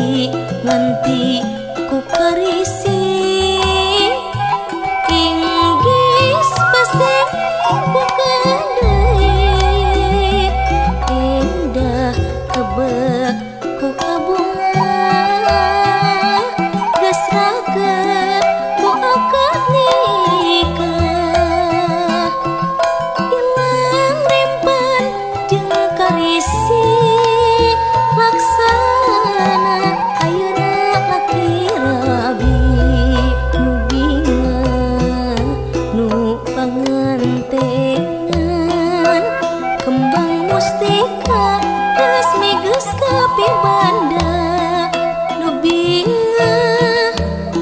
Nganti nganti ku karisi inggis paseng bukan deui indah kebek ku kabunga geus raket ku akad nikah ilang rempan jeung karisi laksana ayeuna laki rabi nu bingah nu pangantenan kembang mustika resmi geus kapibanda nu bingah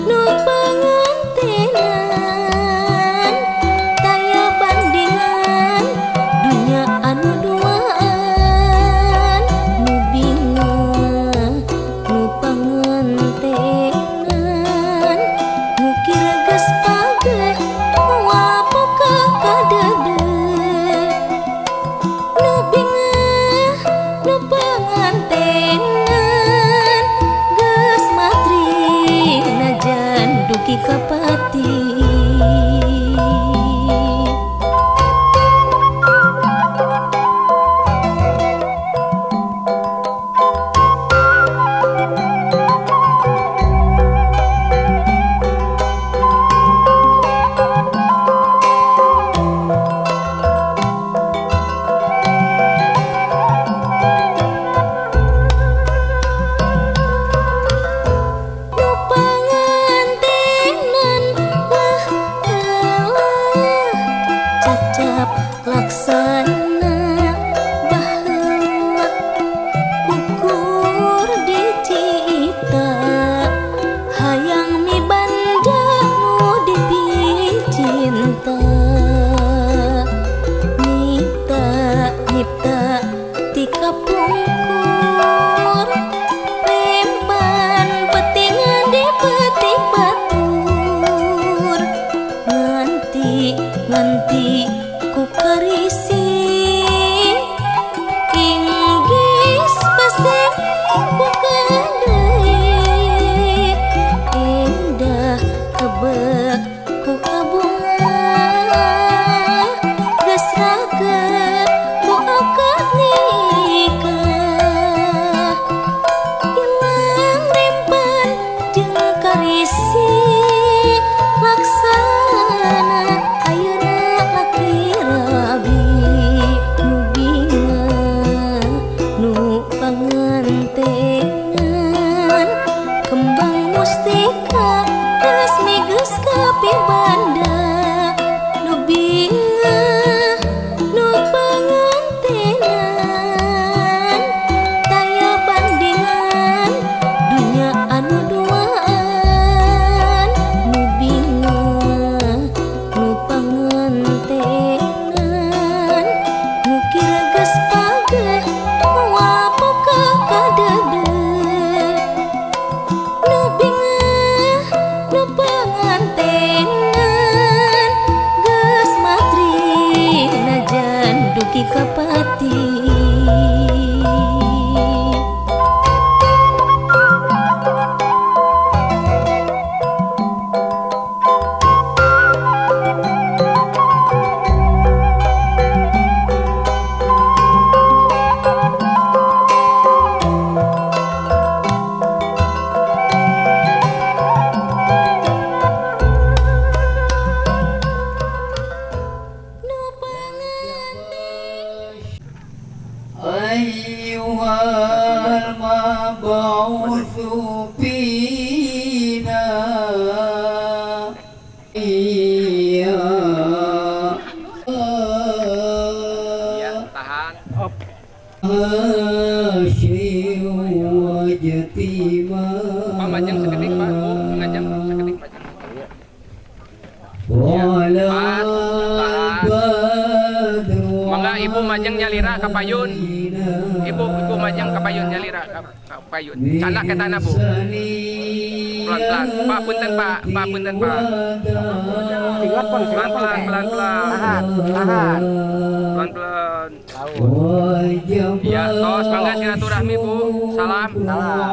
nu pangantenan taya bandingan dunya anu duaan nu bingah nu pangantenan nu kira geus pageh moal poka kadede nu bingah nu pangantenan geus matri najan dugi ka pati. Nu pangantenan lah elah cacap laksana baheula ukur dicipta hayang mibanda nu dipicinta nyipta nyipta ti kapungkur rempan petingan di petik batur nganti nganti ku karisi inggis paseng bukan deui indah kebek ku kabunga geus raket ku akad nikah ilang rempan jeung karisi laksana ayeuna laki rabi nu bingah nu pangantenan kembang mustika resmi geus kapibanda nu bingah nu pangantenan taya bandingan dunya anu duaan nu bingah nu pangantenan nu kira geus pageh moal poka kadede nu bingah nu pangantenan geus matri najan dugi ka pati. Nu panganten أيها المبعوث فينا يا Ya, tahan. هاشم واجتماع Pak majang sekedik, Pak. Bu, ngajang sekedik majang. طلع Pas, tahan. البدر Mangga Ibu majang nyalira ka payun. Ibu, ibu majang ka payun nyalira ka payun. Candak ke tanah, Bu. Pelan-pelan. Pak punten, Pak. Pak punten, Pak. Pelan-pelan, pelan-pelan. Tahan, tahan. Pelan-pelan. Ya, tos mangga silaturahmi, Bu. Salam. Salam.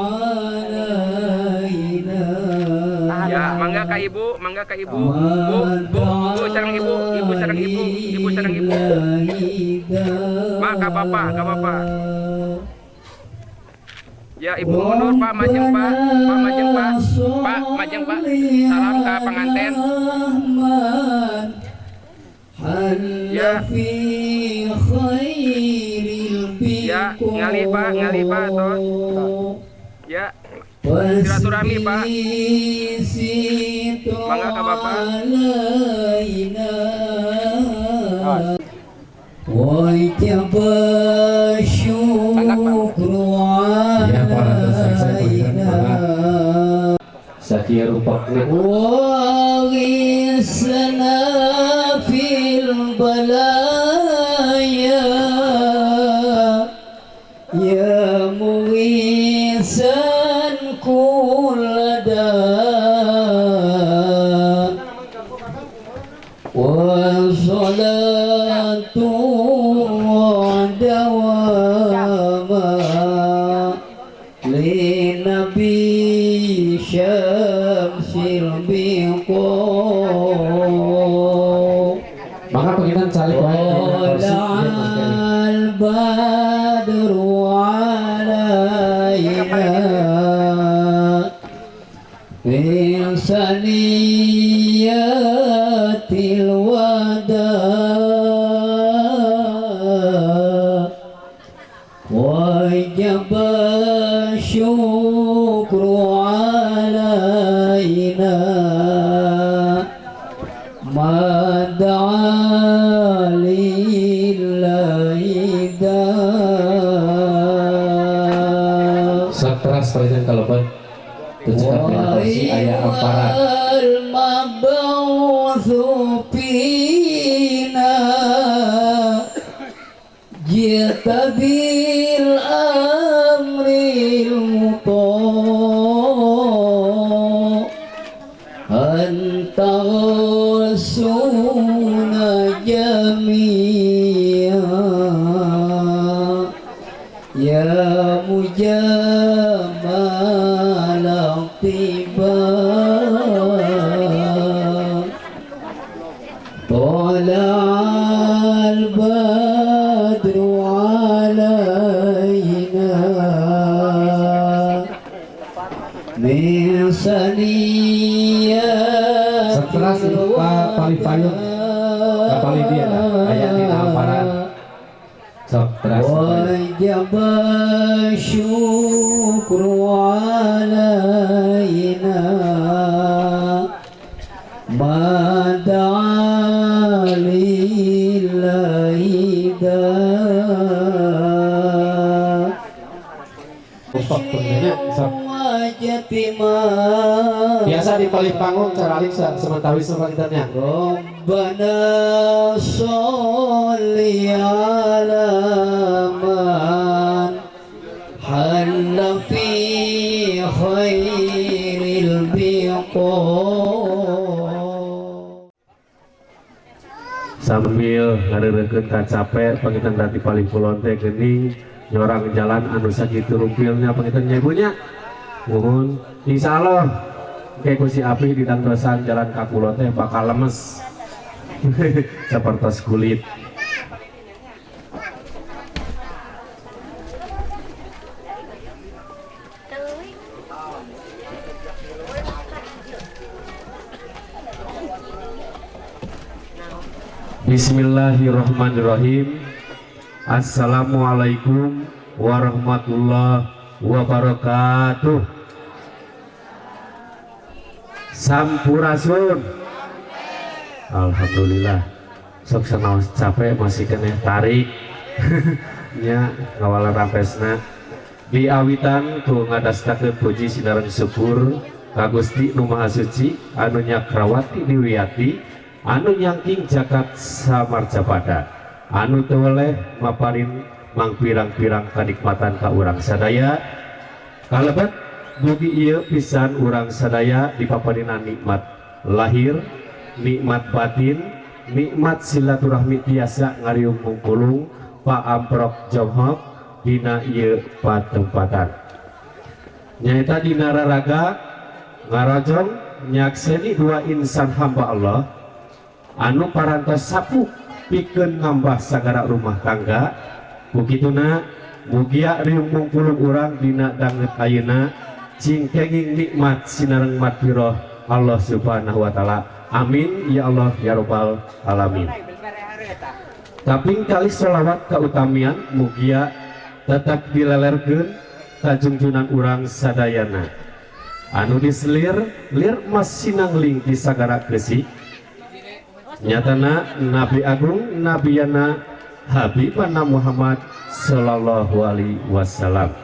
ka ibu, mangga ka ibu. Bu, bu, bu sareng ibu, ibu sareng ibu, ibu sareng ibu. Mak ka bapak, ka bapak. Ya ibu mundur, Pak majeng Pak, Pak majeng Pak, Pak majeng Pak. Salam ka panganten. Ya. Ya, ngalih Pak, ngalih Pak tos. Ya. Silaturahmi Pak. Mangga ka bapak. وجب الشكر علينا Sakieu rupakna وغثنا في البلايا يا مغيثا كل داء والصلاة دواما لنبي شمس البقاع Maka pengiran calik wae dina kursi طلع ieu Mas Kelly. البدر علينا من ثنيات الوداع وجب الشكر علينا ما دعا لله داع Sateras presiden kalebet teu cekap dina kursi aya amparan. المبعوث فينا جئت بالأمر المطاع أنت رسولنا جميعا يا مجمل الطباع طلع البدر علينا من ثنيات Sateras Pak palih payun ka palih dieu dah aya dina amparan. Sok teras وجب الشكر علينا ما دعا لله داع Sok nya sok biasa di palih panggung caralik sementawis sepangitannya. ربنا صل على من حل في خير البقاع Sambil ngareurekeun kacape panginten rati palih kulon teh geuning nyorang jalan anu sakitu rumpilnya panginten nya ibunya. Muhun insyaallah engke ku si Api ditangtosan jalan ka kulon teh bakal lemes sapertos kulit. Bismillahirrahmanirrahim. Assalamualaikum warahmatullahi wabarakatuh. Sampurasun. Alhamdulillah. Sok sanaos capek masih keneh tarik. Nya ngawala rampesna. Diawitan ku ngadastakeun puji sinareng syukur ka Gusti Nu Maha Suci anu nyakrawati diwiati anu nyangking jagat samarcapada anu teu weleh maparin mangpirang-pirang kanikmatan ka urang sadaya. Kalebet dugi ieu pisan urang sadaya dipaparinan nikmat lahir, nikmat batin, nikmat silaturahmi tiasa ngariung mungkulung paamprok jonghok dina ieu patempatan. Nyaeta dina raraga ngarojong nyakseni dua insan hamba Allah anu parantos sapuh pikeun ngambah sagara rumah tangga. Kukituna mugia riung mungkulung urang dina danget ayeuna cing kenging nikmat sinareng magfirah Allah Subhanahu wa taala. Amin ya Allah ya rabbal alamin. Kaping kali sholawat kautamian mugia tetap dilelerkeun ka junjunan urang sadayana anu diselir lir mas sinangling di sagara Gresik nyatana Nabi Agung Nabiyana Habibana Muhammad sallallahu alaihi wasallam.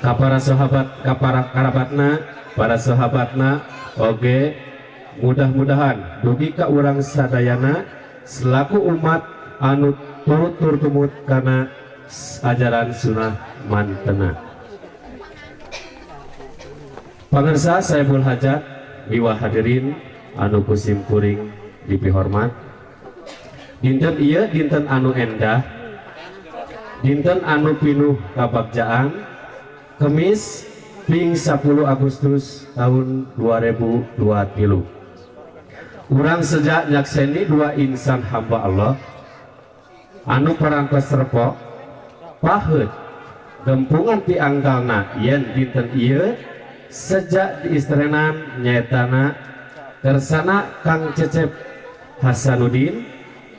Ka para sahabat, ka para karabatna, para sahabatna oge mudah-mudahan dugi ka urang sadayana selaku umat anu turut turtumut kana ajaran sunnah mantena. Pangersa Saibul Hajat wiwah hadirin anu kusim kuring dipihormat. Dinten ieu dinten anu endah, dinten anu pinuh kabagjaan, Kemis ping 10 Agustus tahun 2023. Urang sejak nyakseni dua insan hamba Allah anu parantos repok paheut gempungan ti anggalna yen dinten ieu sejak diistrenan nyaetana kersana Kang Cecep Hasanuddin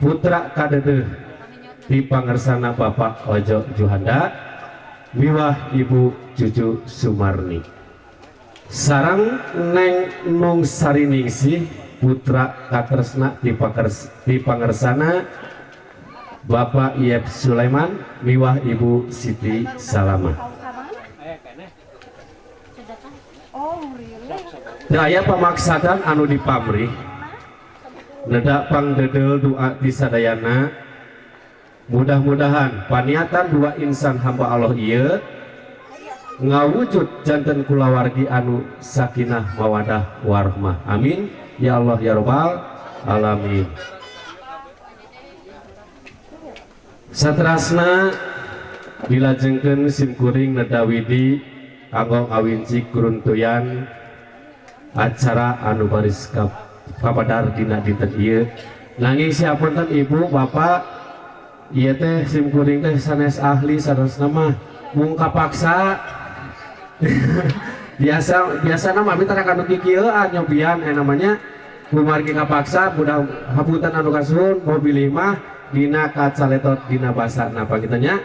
putra kadedeuh di pangersana Bapak Ojo Juhanda miwah Ibu Cucu Sumarni sareng Neng Nung Sariningsih putra katresna di pangersana Bapak Yep Sulaiman miwah Ibu Siti Salamah. Daya pamaksadan anu dipamrih nedak pangdedel doa di sadayana. Mudah-mudahan paniatan dua insan hamba Allah ieu ngawujud janten kulawargi anu sakinah mawadah warahmah. Amin ya Allah ya rabbal alamin. Satrasna dilajengkeun simkuring nedawidi kanggo ngawinci kuruntuyan acara anu baris kapadar dina dinten ieu. Nanging siapunten ibu bapak ieu teh simkuring teh sanes ahli sanesna mah mung kapaksa. Biasa mah abi tara kanu kikieu nyobian namanya kumargi kapaksa mudah hapunten anu kasuhun mobil mah dina kacaletot dina basana pangitanya.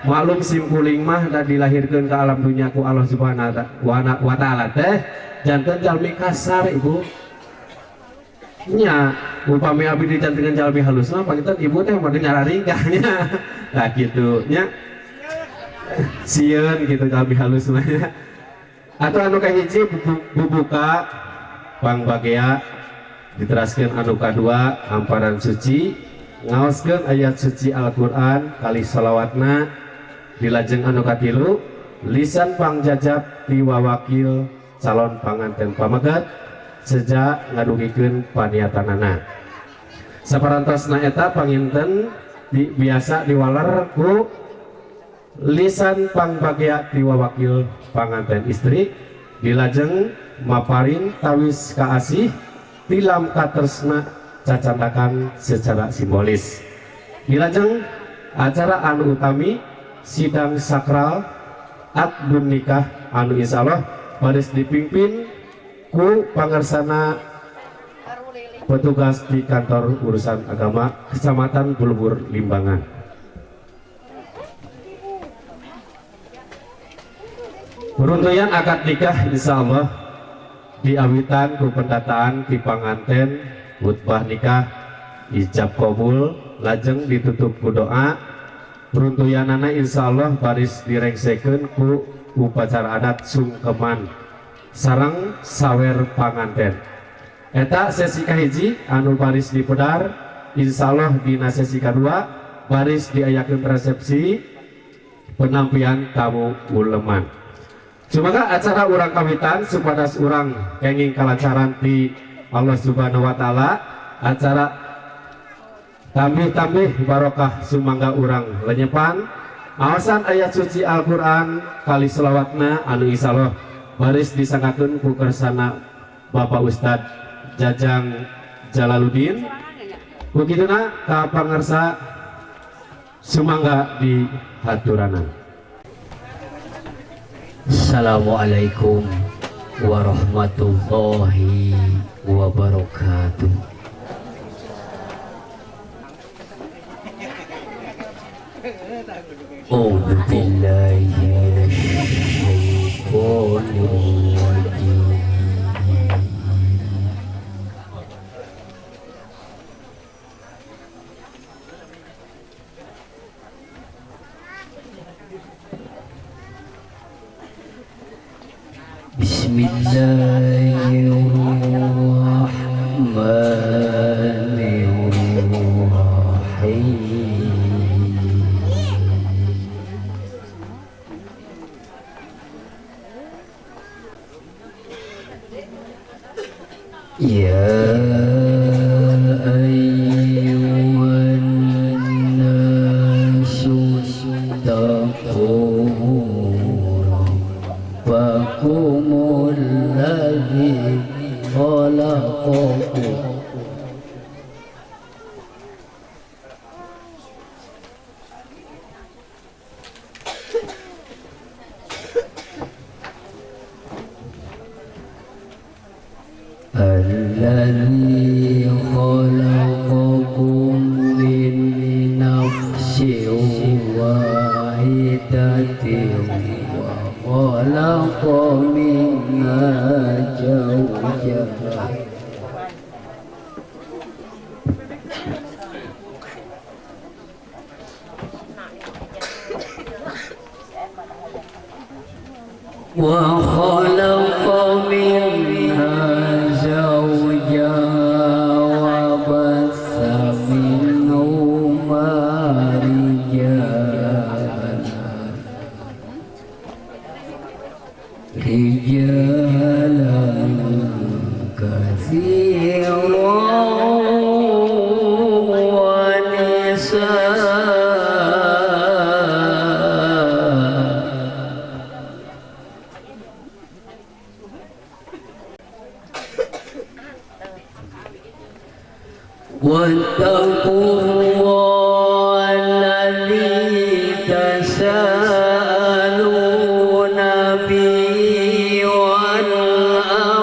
Maklum simkuring mah da dilahirkeun ka alam dunya ku Allah Subhanahu wa taala teh janten jalmi kasar ibu nya. Upami abi dijantenkeun jalmi halus mah panginten ibu teh mah nyararingkah nya. Nah kitu nya sieun gitu jalmi halus mah nya. Atau anu kahiji bubuka pangbagea diteraskeun anu kadua hamparan suci ngaoskeun ayat suci Al-Qur'an kali sholawatna dilajeng anu katilu lisan pangjajab ti wawakil calon panganten pamegat sejak ngadugikeun paniatanana. Saparantosna eta panginten biasa diwaler ku lisan pangbagea ti wawakil panganten istri dilajeng maparin tawis kaasih tilam katresna cacandakan secara simbolis. Dilajeng acara anu utami sidang sakral akdun nikah anu insyaallah baris dipimpin ku pangersana petugas di kantor urusan agama Kecamatan Bulubur Limbangan. Peruntuyan akad nikah insyaallah diawitan ku pendataan di panganten khutbah nikah ijab kabul lajeng ditutup ku doa. Peruntuyanana insyaallah baris direngsekeun ku upacara adat sungkeman sareng sawer panganten. Eta sesi kahiji anu baris dipedar insyaallah dina sesi kadua baris diayakeun resepsi penampian tamu uleman. Semoga acara urang kawitan supados urang kenging kalancaran di Allah Subhanahu wa taala, acara tambih-tambih barokah sumangga urang lenyepan awasan ayat suci Al-Qur'an kali selawatna anu insyaallah baris disanggakeun ku kersana Bapak Ustadz Jajang Jalaluddin. Begituna ka pangarsa sumangga di haturanan. Assalamualaikum warahmatullahi wabarakatuh. A'udzu billahi minasyaitonir rajim. Bismillahirrahmanirrahim. Ya ayyuhan nasu taqu rabbakumul ladzi khalaqakum الذي خلقكم من نفس واحدة وخلق منها زوجها وخلق منها زوجها وبث منهما رجالا كثيرا ونساء. واتقوا الله الذي تساءلون به والأرحام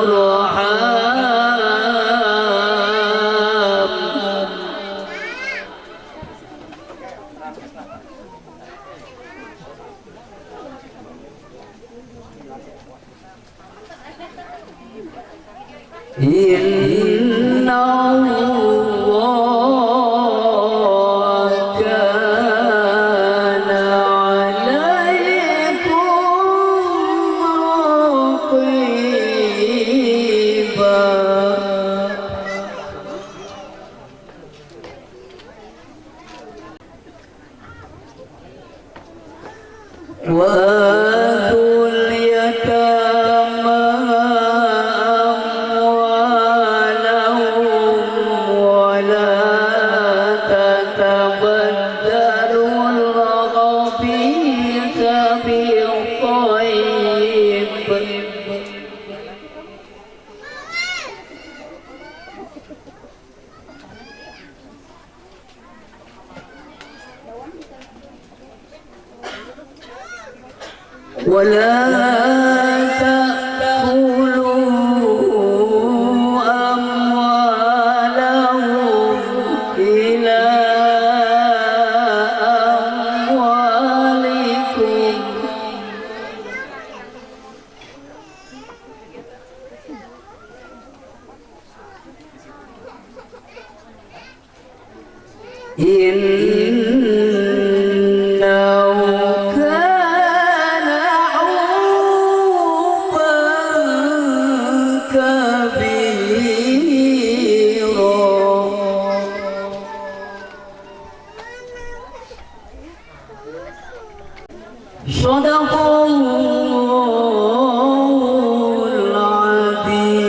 إن الله كان عليكم رقيبا. وآتوا اليتامى أموالهم ولا تتبدلوا الخبيث بالطيب ولا تأكلوا أموالهم إلى أموالكم إنه كان حوبا كبيرا. صدق الله العظيم.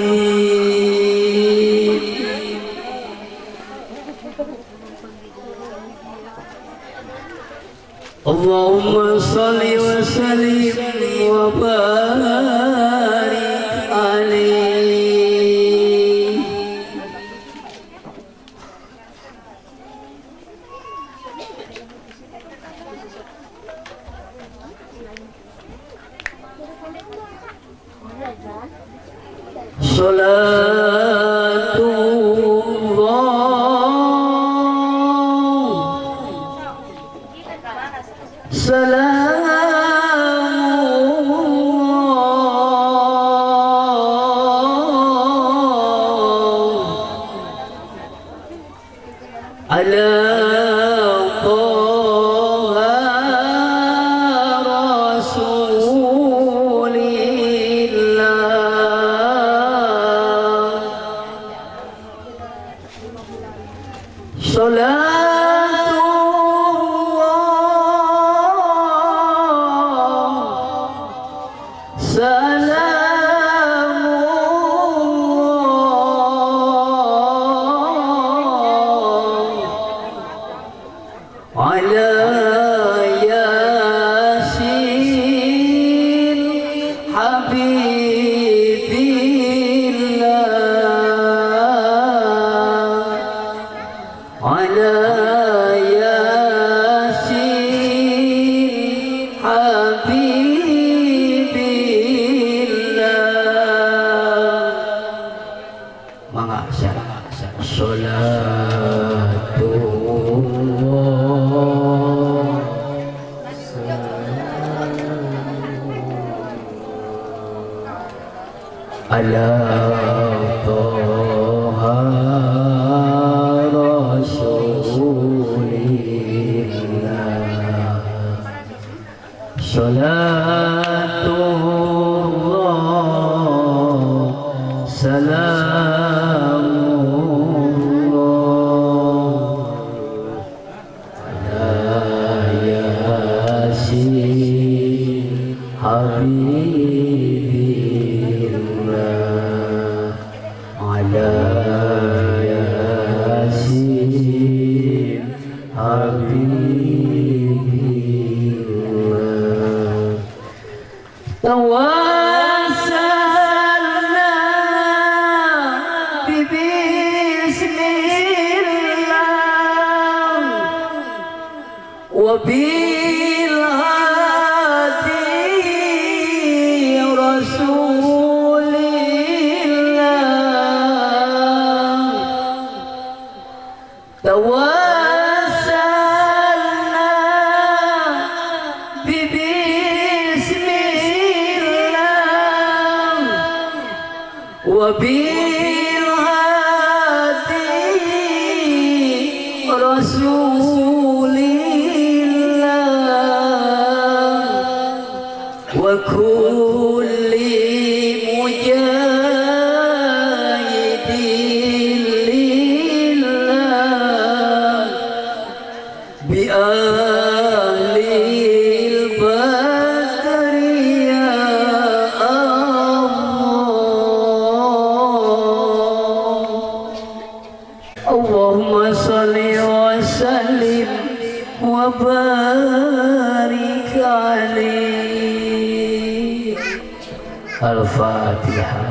Al-Fatihah.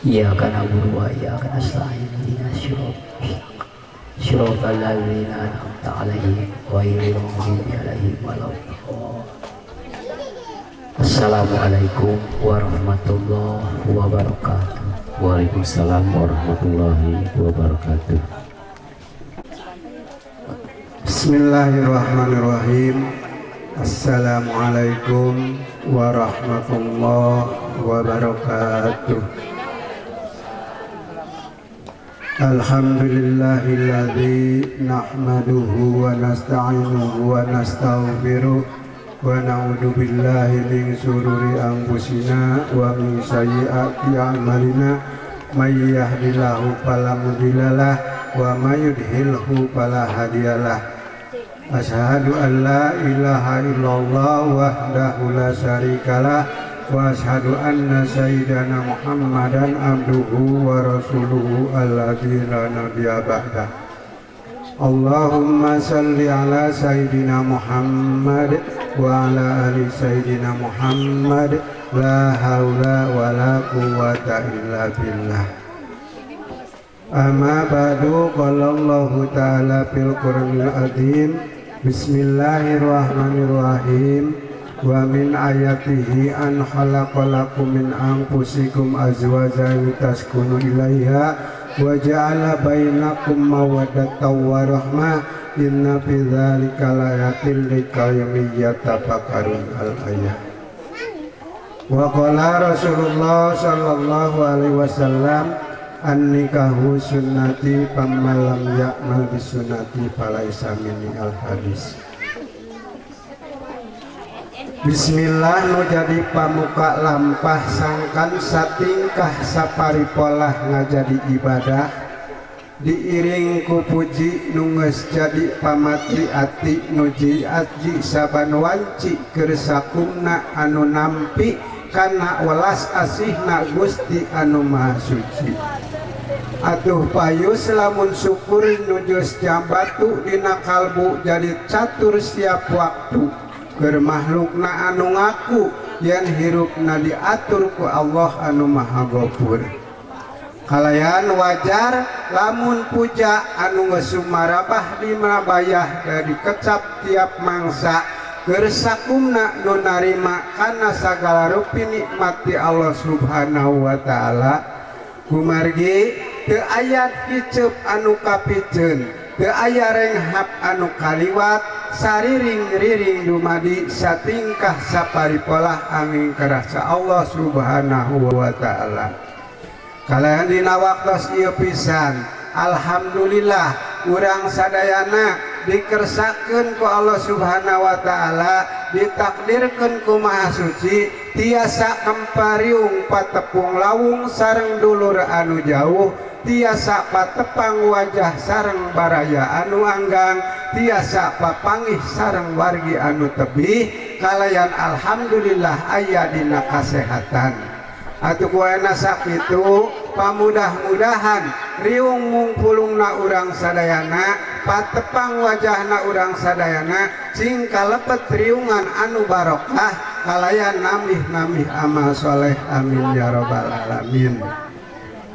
Iyyaka na'budu wa iyyaka nasta'in ihdinas siratal ladzina an'amta 'alaihim ghairil maghdubi 'alaihim waladdallin. Assalamualaikum warahmatullahi wabarakatuh. Waalaikumsalam warahmatullahi wabarakatuh. Bismillahirrahmanirrahim. Assalamualaikum warahmatullahi wabarakatuh. Alhamdulillahilladzi nahmaduhu wa nasta'inuhu wa nastaghfiruh wa na'udzu billahi min syururi anfusina wa min sayyiati a'malina. May yahdihillahu fala mudhillalah wa may yudlilhu fala hadiyalah. Asyhadu an la ilaha illallah wahdahu la syarikalah wa asyhadu anna sayyidana Muhammadan abduhu wa rasuluhu alladzi la nabiyya ba'dah. Allahumma salli ala sayyidina Muhammad wa ala ali sayyidina Muhammad. La haula wa la quwwata illa billah. Amma ba'du, qala Allahu ta'ala fil Qur'anil azim. Bismillahirrahmanirrahim. Wa min ayatihi an khalaqalakum min anfusikum azwajan litaskunu ilaiha wa ja'ala bainakum mawaddatan wa rahmah inna fi dzalika laayatin liqaumin yatafakkarun. Al-ayah. Wa qala Rasulullah sallallahu alaihi wasallam an-nikahu sunnati faman lam ya'mal bisunnati falaisa minni. Al-hadis. Bismillah nu jadi pamuka lampah sangkan satingkah saparipolah ngajadi ibadah diiring ku puji nu geus jadi pamatri ati nuji aji saban wanci keur sakumna anu nampi kana welas asihna Gusti anu Maha Suci. Atuh payus lamun syukur nuju jambatu dina kalbu jadi catur siap waktu keur makhlukna anu ngaku yen hirupna diatur ku Allah anu Maha Ghafur. Kalayan wajar lamun puja anu geus sumarabah di mabayah dari kecap tiap mangsa keur sakumna nu narima kana sagala rupi nikmat ti Allah Subhanahu wa taala. Kumargi teu aya kiceup anu kapiceun, teu aya renghap anu kaliwat, sariring-riring dumadi satingkah saparipolah angin kerasa Allah Subhanahu wa taala. Kalayan dina waktos ieu pisan, alhamdulillah urang sadayana dikersakeun ku Allah Subhanahu wa taala, ditakdirkeun ku Maha Suci tiasa kempariung patepung lawung sareng dulur anu jauh, tiasa patepang wajah sareng baraya anu anggang, tiasa papangih sareng wargi anu tebih. Kalayan alhamdulillah aya dina kasehatan. Atuh kuena sakitu pamudah-mudahan riung mungpulungna urang sadayana, patepang wajahna urang sadayana sing kalepet riungan anu barokah kalayan namih-namih amal soleh, amin ya robbal alamin.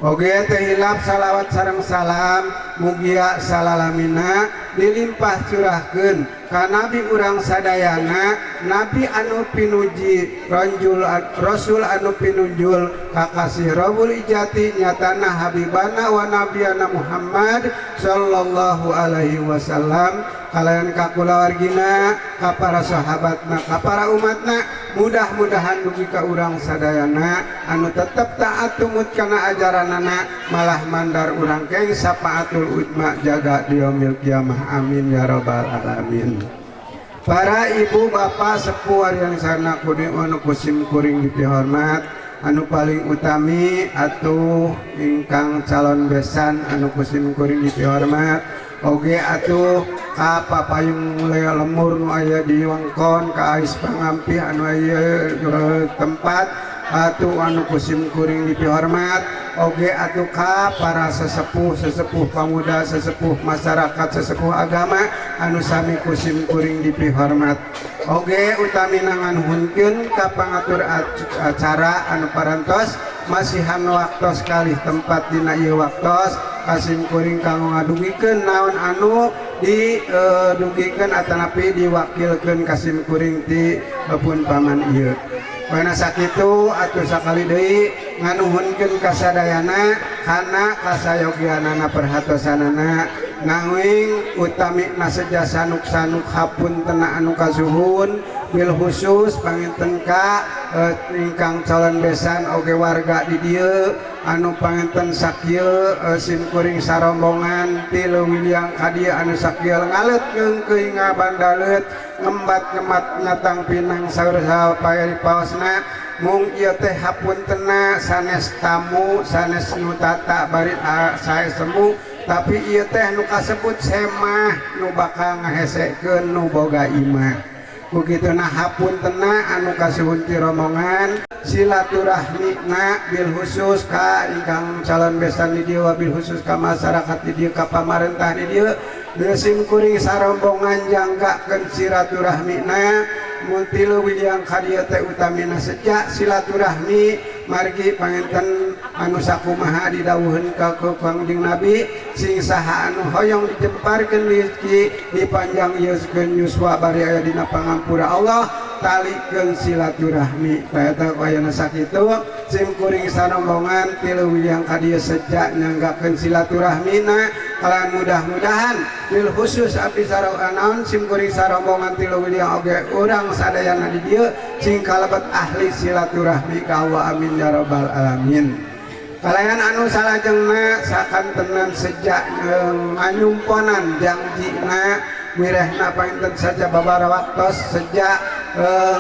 Oge teh hilap salawat sareng salam mugia salalamina dilimpah curahkeun ka nabi urang sadayana, nabi anu pinuji ronjul rasul anu pinunjul kakasih Rabbul Ijati nyatana habibana wa nabiyana Muhammad sallallahu alaihi wasallam. Kalayan ka kulawargina, ka para sahabatna, ka para umatna, mudah-mudahan dugi ka urang sadayana anu tetep taat tumut kana ajaranana, malah mandar urang keng sapaatul utma jaga diomil kiamah, amin ya robbal alamin. Para ibu bapak sepuh yang sana kuning anu kusim kuring dipihormat, anu paling utami atuh ingkang calon besan anu kusim kuring dipihormat, oge atuh ka papayung lemur nu aya di wengkon, ka ais pangampih anu aya tempat atuh anu kusim kuring dipihormat, oge atuh ka para sesepuh sesepuh pemuda, sesepuh masyarakat, sesepuh agama anu sami kusim kuring dipihormat. Oge utami nangan hunkeun ka pangatur acara anu parantos masihan waktos kalih tempat dina ieu waktos kasim kuring kanggo ngadugikeun naon anu didugikeun atanapi diwakilkeun kasim kuring ti pun paman ieu. Karena sakitu atuh sakali deui nganuhunkeun kasadayana kana kasayogianana perhatosanana nanging utami naseja sanuk-sanuk hapuntena anu kasuhun bil khusus panginten ka ingkang calon besan oge warga di dieu anu panginten sakieu sim kuring sarombongan ti leuwiliang ka dieu anu sakieu ngalet keungkeuy ngabandaleut ngembat-ngembat ngatang pinang saur sapaya paosna mung ieu teh hapuntena sanes tamu sanes nu tata bari sae semu tapi ieu teh nu kasebut semah nu bakal ngahesekeun nu boga imah. Kukituna hapuntena anu kasuhun ti rombongan silaturahmina bil khusus ka ingkang calon besan di dieu bil khusus ka masyarakat di dieu ka pamarentah di dieu sim kuring sarombongan janggakeun silaturahmina mun tilu wiliang ka dieu teh utamina sejak silaturahmi margi panginten anu sakumaha didawuheun ka Kangjeng Nabi sing saha anu hoyong dijemparkeun rezeki dipanjang yeuskeun yuswa bari aya dina pangampura Allah talikeun silaturahmi eta ayana sakitu sim kuring sarombongan ti Leuwiliang ka dieu sejak nyanggakeun silaturahmina kalayan mudah-mudahan bil khusus abdi sareng sim kuring sarombongan ti Leuwiliang oge urang sadayana di dieu cing kalebet ahli silaturahmi ka Allah amin ya rabbal alamin. Kalayan anu salajengna sakantenan sejak nganyumponan jangjina mirehna panginten saja babara waktos sejak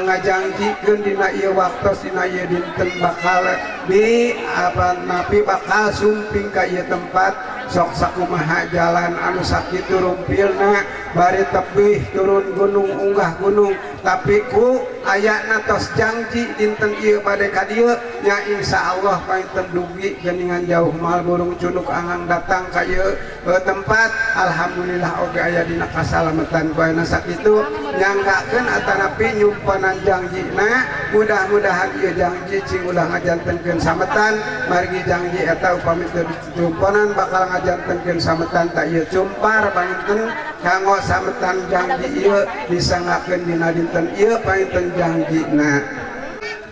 ngajangjikeun dina ieu waktos dina ieu dinten bakal di apa napi bakal sumping ka ieu tempat sok sakumaha jalan anu sakitu rumpilna bari tebih turun gunung unggah gunung tapi ku ayana tos janji dinten ieu bade ka dieu nya insyaallah panginten dugi geuningan jauh mal burung cunuk angang datang ka ieu tempat alhamdulillah oge aya dina kasalametan ku ayana sakitu nyanggakeun atanapi nyumpanan jangjina mudah-mudahan ieu janji cing ulah ngajantenkeun sametan margi janji eta upami teu ditumponan bakal ngajantenkeun sametan tak ieu cumpar panginten kanggo sametan janji ieu disanggakeun dina dinten ieu panginten jangjina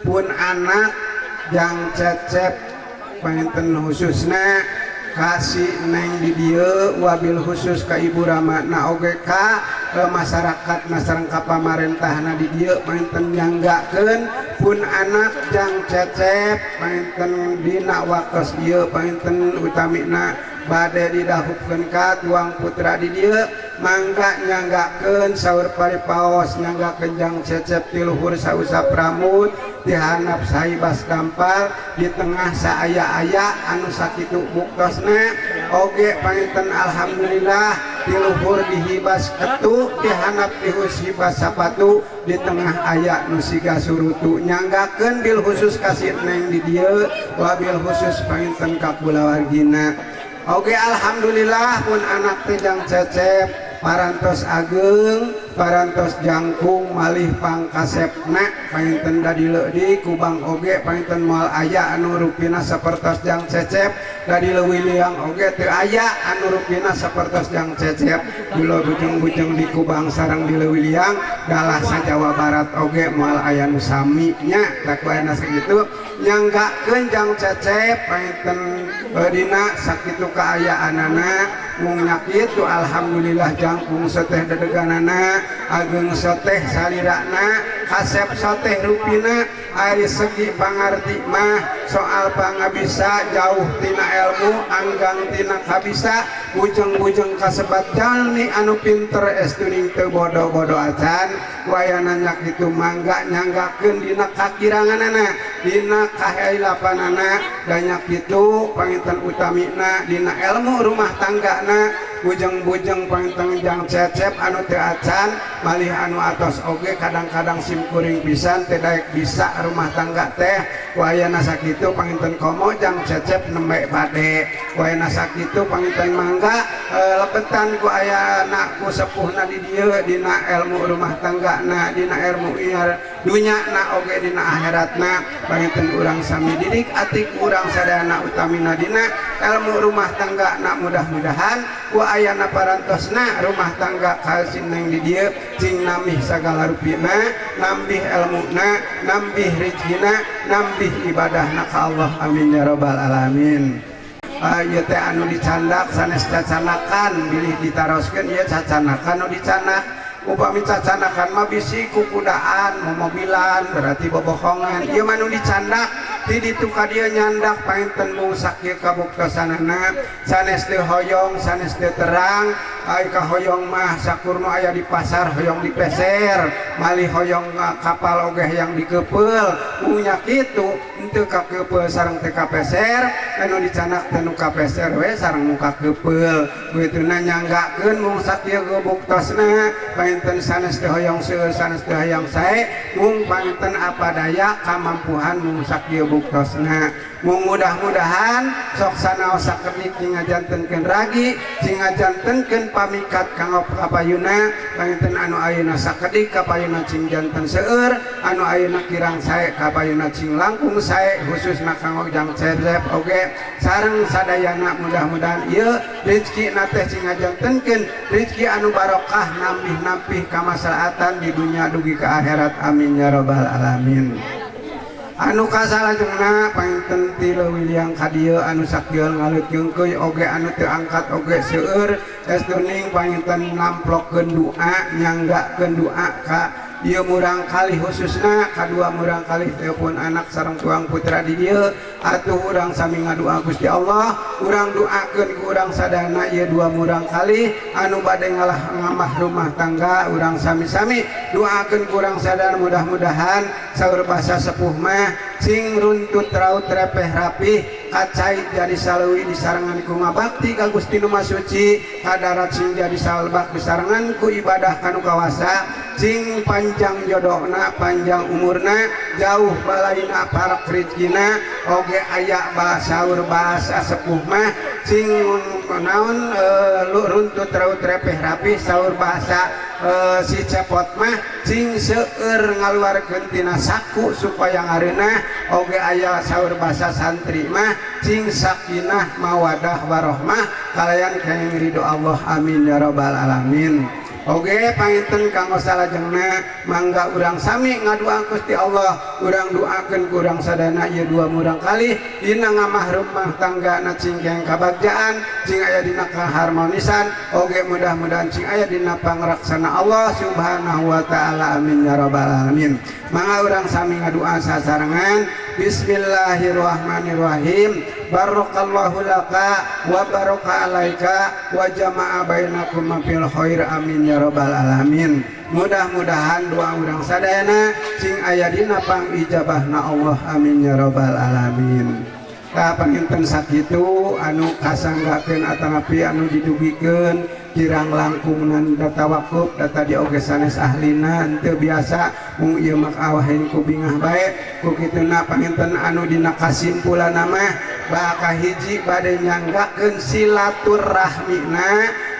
pun anak jang cecep panginten khususna kasih neng di dieu wabil khusus ka ibu rama na oge ka masyarakat sareng ka pamarentahna di dieu panginten nyanggakeun pun anak jang cecep panginten dina waktos ieu panginten utamina bade didahupkeun ka tuang putra di dieu mangga nyanggakeun saur paripaos nyanggakeun jang cecep ti luhur sausap rambut di handap sahibas dampal di tengah saaya-aya anu sakitu buktosna oge panginten alhamdulillah di luhur dihibas ketu di handap dihibas sapatu di tengah aya nu siga surutu nyanggakeun bil khusus kasih neng di dieu wabil khusus panginten ka kulawargina. Oke alhamdulillah pun anak teh jang cecep parantos ageng parantos jangkung malih pangkasepna panginten da di Kubang oge panginten moal aya anu rupina sapertos jang cecep da di Leuwiliang oge teu aya anu rupina sapertos jang cecep dulu bujeng-bujeng di Kubang sareng di Leuwiliang dalah sa Jawa Barat oge moal aya nu sami nya tak ayana sakitu nyanggakeun jang cecep panginten dina sakitu kaayaanana mung nyakitu alhamdulillah jangkung seteh dedeganana ageng seteh salirana kasep seteh rupina ari segi pangarti mah soal pangabisa jauh tina ilmu anggang tina kabisa bujeng-bujeng kasebat jalmi anu pinter estuning teu bodo-bodo acan wayana nyakitu mangga nyanggakeun dina kakiranganana dina kahailapanana da nyakitu panginten utamina dina ilmu rumah tanggana bujeng-bujeng panginten jang cecep anu teu acan malih anu atos oge kadang-kadang simkuring pisan teu daek bisa rumah tangga teh wayana sakitu panginten komo jang cecep nembe bade wayana sakitu panginten mangga lebetan ku ayana ku sepuhna di dieu dina ilmu rumah tanggana dina ilmu dunya na oge dina akhiratna panginten urang sami didik atik urang sadayana utamina dina ilmu rumah tangga na mudah-mudahan ku ayana parantosna rumah tangga kasineng di dieu cing nambih sagala rupina nambih ilmuna nambih rezekina nambih ibadahna ka Allah amin ya rabbal alamin. Ieu teh anu dicandak sanes cacanakan bilih ditaroskeun ieu cacanakan nu dicandak upami cacanakan mah bisi kukudaan momobilan berarti bobohongan ieu mah nu dicandak ti ditu ka dieu nyandak panginten mung sakieu kabuktosanana sanes teu hoyong sanes teu terang ai ka hoyong mah sakur nu aya di pasar hoyong dipeser malih hoyong kapal oge hayang dikepeul mung nya kitu henteu kakepeul sareng teu kapeser anu dicandak teh nu kapeser we sareng nu kakepeul kitu nyanggakeun mung sakieu kabuktosna panginten sanes teu hoyong seueur sanes teu hoyong sae mung panginten apa daya kamampuhan mung sakieu buktosna mung mudah-mudahan sok sanaos sakedik cing ngajantenkeun ragi cing ngajantenkeun pamikat kanggo kapayuna panginten anu ayeuna sakedik kapayuna cing janten seueur anu ayeuna kirang sae kapayuna cing langkung sae khususna kanggo jang cecep oge sareng sadayana mudah-mudahan ieu rezekina teh cing ngajantenkeun rezeki anu barokah nampih-nampih kamaslaatan di dunia dugi ka akhirat amin ya rabbal alamin. Anu kasalajengna panginten ti leuwih liang ka dieu anu sakieu ngalut geungkeuy oge anu teu angkat oge seueur estuning panginten namplokeun doa nyanggakeun doa ka ieu murang kalih khususna kadua murang kalih teh pun anak sareng tuang putra di dieu atuh urang sami ngadua Gusti Allah urang doakeun ku urang sadana ieu dua murang kalih anu bade ngalah ngamah rumah tangga urang sami-sami doakeun ku urang sadana mudah-mudahan saur basa sepuh mah sing runtut raut repeh rapih kacai jadi saleuwi disarengan ku ngabakti ka Gusti nu Maha Suci kadarat sing jadi salbak disarengan ku ibadah kanu kawasa sing panjang jodohna panjang umurna jauh balaina parak rezekina oge aya saur bahasa sepuh mah sing naon runtut raut repeh rapih saur bahasa si cepot mah sing seueur ngaluarkeun tina saku supaya ngareunah oge aya saur bahasa santri mah sing sakinah mawadah warohmah kalayan kenging ridho Allah amin ya rabbal alamin. Oge panginten kanggo salajengna mangga urang sami ngadua Gusti Allah urang doakeun ku urang sadana ieu dua murang kalih dina ngamah rumah tangga na cing keng kabagjaan cing aya dina kaharmonisan oge mudah-mudahan cing aya dina pangraksana Allah Subhanahu wa taala amin ya rabbal alamin. Mangga urang sami ngadua sasarengan bismillahirrahmanirrahim barakallahu laka wa baraka alaika wa jama'a bainakum fil khair amin ya rabbal alamin. Mudah-mudahan doa urang sadayana cing aya dina pangijabahna Allah amin ya rabbal alamin. Ka panginten sakitu anu kasanggakeun atanapi anu didugikeun kirang langkungnan data wakuf data di oge sanes ahlina henteu biasa mung ieu mah awahin ku bingah bae ku kituna panginten anu dina kasimpulanna mah bakal hiji bade nyanggakeun silaturahmina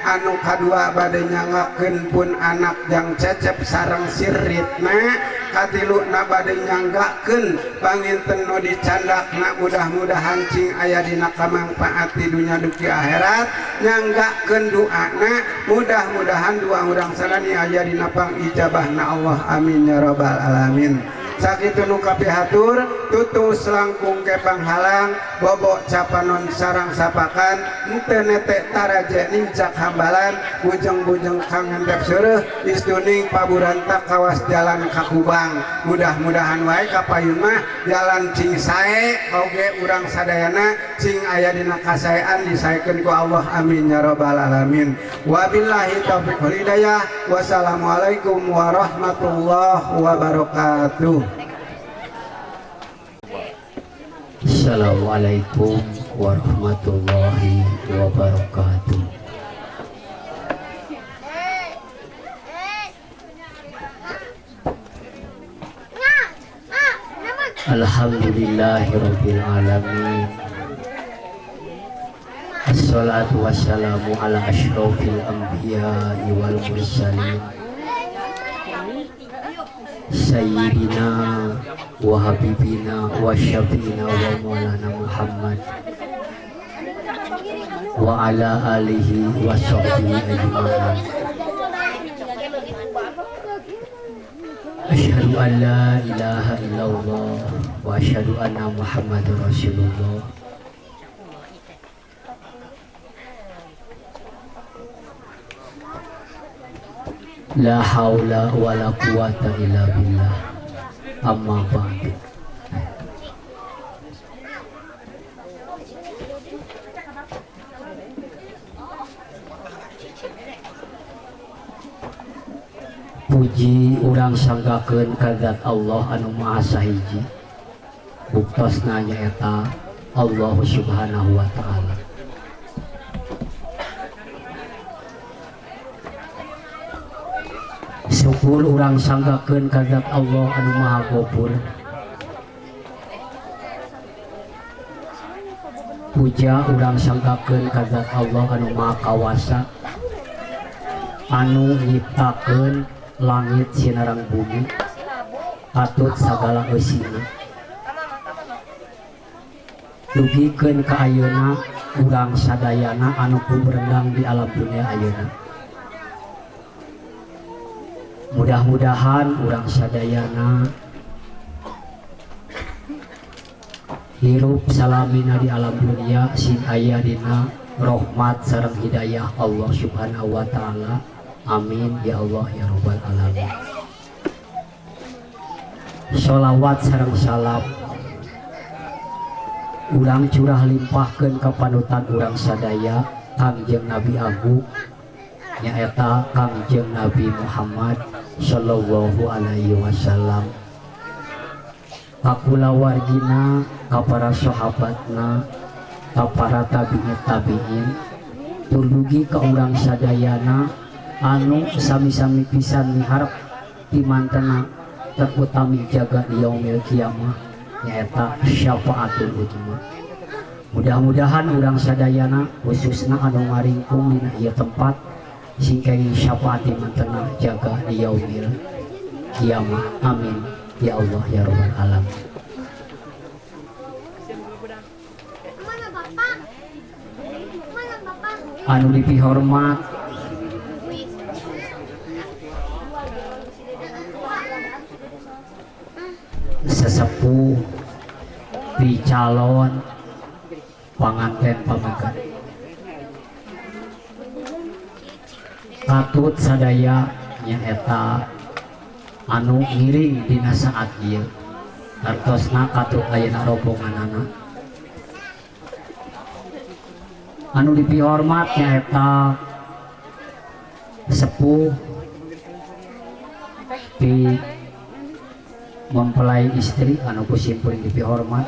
anu kadua bade nyanggakeun pun anak jang cecep sareng siritna katiluna bade nyanggakeun panginten nu dicandakna mudah-mudahan cing aya dina kamangpaat di dunya dugi akhirat nyanggakeun doana mudah-mudahan dua urang sadani aya dina pangijabahna Allah amin ya rabbal alamin. Sakitu nu kapihatur tutus langkung kepang halang bobok capanon sarang sapakan henteu netek taraje nincak hambalan bujeng-bujeng kangen seureut istuning paburantak kawas jalan ka Kubang mudah-mudahan wae kapayun mah jalan cing sae oge urang sadayana cing aya dina kasaean disaekeun ku Allah amin ya rabbal alamin. Wabillahi taufiq wal hidayah wassalamualaikum warahmatullahi wabarakatuh. Assalamualaikum warahmatullahi wabarakatuh. Alhamdulillahirabbil alamin. Assalatu wassalamu ala asyrafil anbiya'i wal mursalin Sayyidina wa habibina wa syafi'ina wa maulana Muhammad wa ala alihi wa sahbihi ajma'in. Asyhadu an la ilaha illallah wa asyhadu anna Muhammadar Rasulullah. La haula wa la quwata illa billah. Amma ba'du. Puji urang sanggakeun ka zat Allah anu Maha Sahiji. Buktosna nyaeta Allah Subhanahu wa taala. Syukur urang sanggakeun ka zat Allah anu Maha Ghafur. Puja urang sanggakeun ka zat Allah anu Maha Kawasa. anu nyiptakeun langit sinareng bumi katut sagala eusina dugikeun ka ayeuna urang sadayana anu kuberendang di alam dunia ayeuna. Mudah-mudahan urang sadayana hirup salamina di alam dunia sing aya dina rahmat sareng hidayah Allah Subhanahu wa taala. Amin ya Allah ya rabbal alamin. Sholawat sareng salam urang curah limpahkeun ka panutan urang sadaya Kangjeng Nabi Agung nyaeta Kangjeng Nabi Muhammad sallallahu alaihi wasallam, ka kulawargina, ka para sahabatna, ka para tabi'in tabi'in, tur dugi ka urang sadayana anu sami-sami pisan miharep ti mantena terutami jaga di yaumil kiamah nyaeta syafaatul uzma. Mudah-mudahan urang sadayana khususna anu ngaringkung dina ieu tempat sing kenging syafaat di mantena jaga di yaumil kiamah. Amin ya Allah ya rabbal alamin. Anu dipihormat sesepuh di calon panganten pamegat katut sadaya nyaeta anu ngiring dina saat ieu hartosna katut ayeuna rombonganana. Anu dipihormat nyaeta sepuh di mempelai istri anu ku simkuring dipihormat,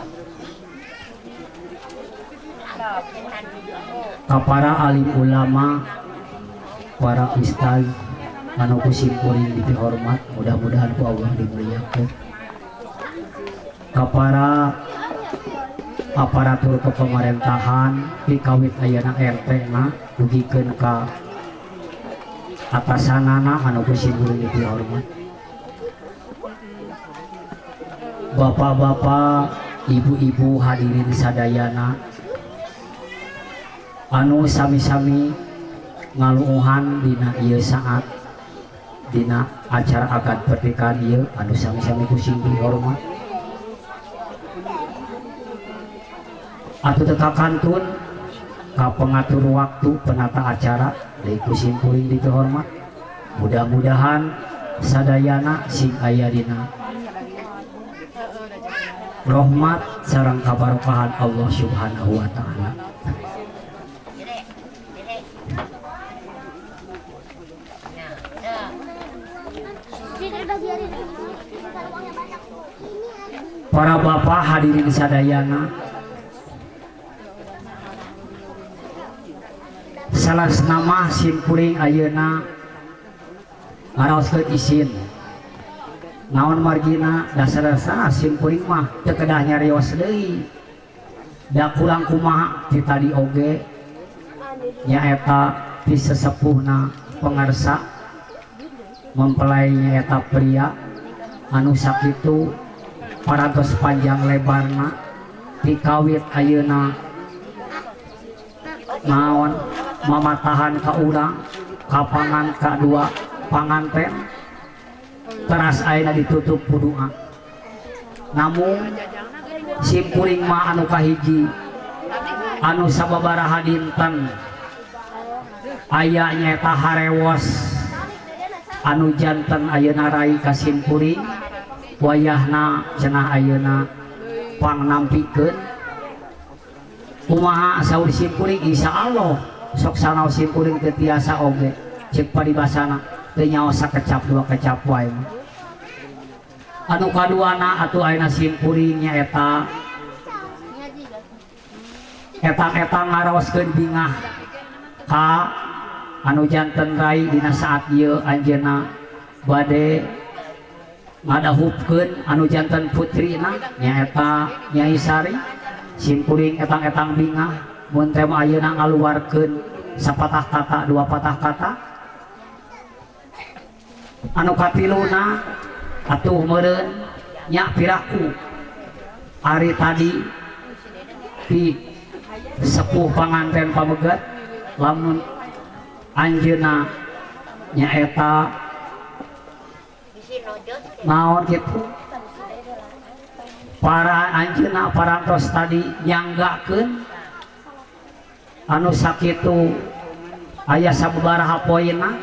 ka para alim ulama, para ustaz anu ku simkuring dipihormat, mudah-mudahan ku Allah dimuliakeun, ka para aparatur kepemerintahan pikawit ayeuna RT na dugikeun ka atasanana anu ku simkuring dipihormat, bapak-bapak, ibu-ibu hadirin sadayana anu sami-sami ngaluuhan dina ieu saat dina acara akad pernikahan ieu anu sami-sami ku simkuring hormat. Atuh teu kakantun ka pengatur waktu penata acara deui ku simkuring dihormat. Mudah-mudahan sadayana sing aya dina rahmat sareng kabarokahan Allah Subhanahu wa taala. Para bapak hadirin sadayana, salah nama simkuring ayeuna ngaraoskeun isin. Naon margina dasar-dasar simkuring mah teu kedah nyarios deui. Da kurang kumaha ti tadi oge nyaeta ti sesepuhna pangarsa mempelai nyaeta pria anu sakitu parantos panjang lebarna dikawit ayeuna naon mamatahan ka urang ka pangan ka dua panganten teras ayeuna ditutup ku doa. Namun simkuring mah anu kahiji anu sababaraha dinten aya nyaeta harewos anu janten ayeuna rai ka simkuring wayahna cenah ayeuna pangnampikeun kumaha saur simkuring insyaallah sok sanaos simkuring teu tiasa oge ceuk paribasana teu nyaho sakecap dua kecap wae. Anu kaduana atuh ayeuna simkuring nyaeta etang-etang ngaraoskeun bingah ka anu janten rai dina saat ieu anjeunna bade ngadahupkeun anu janten putrina nyaeta Nyai Sari. Simkuring etang-etang bingah mun teh mah ayeuna ngaluarkeun sapatah kata dua patah kata Anu katiluna atuh meureun nya piraku ari tadi di sepuh panganten pameget lamun anjeunna nyaeta naon kitu para anjeunna parantos tadi nyanggakeun anu sakitu aya sababaraha poinna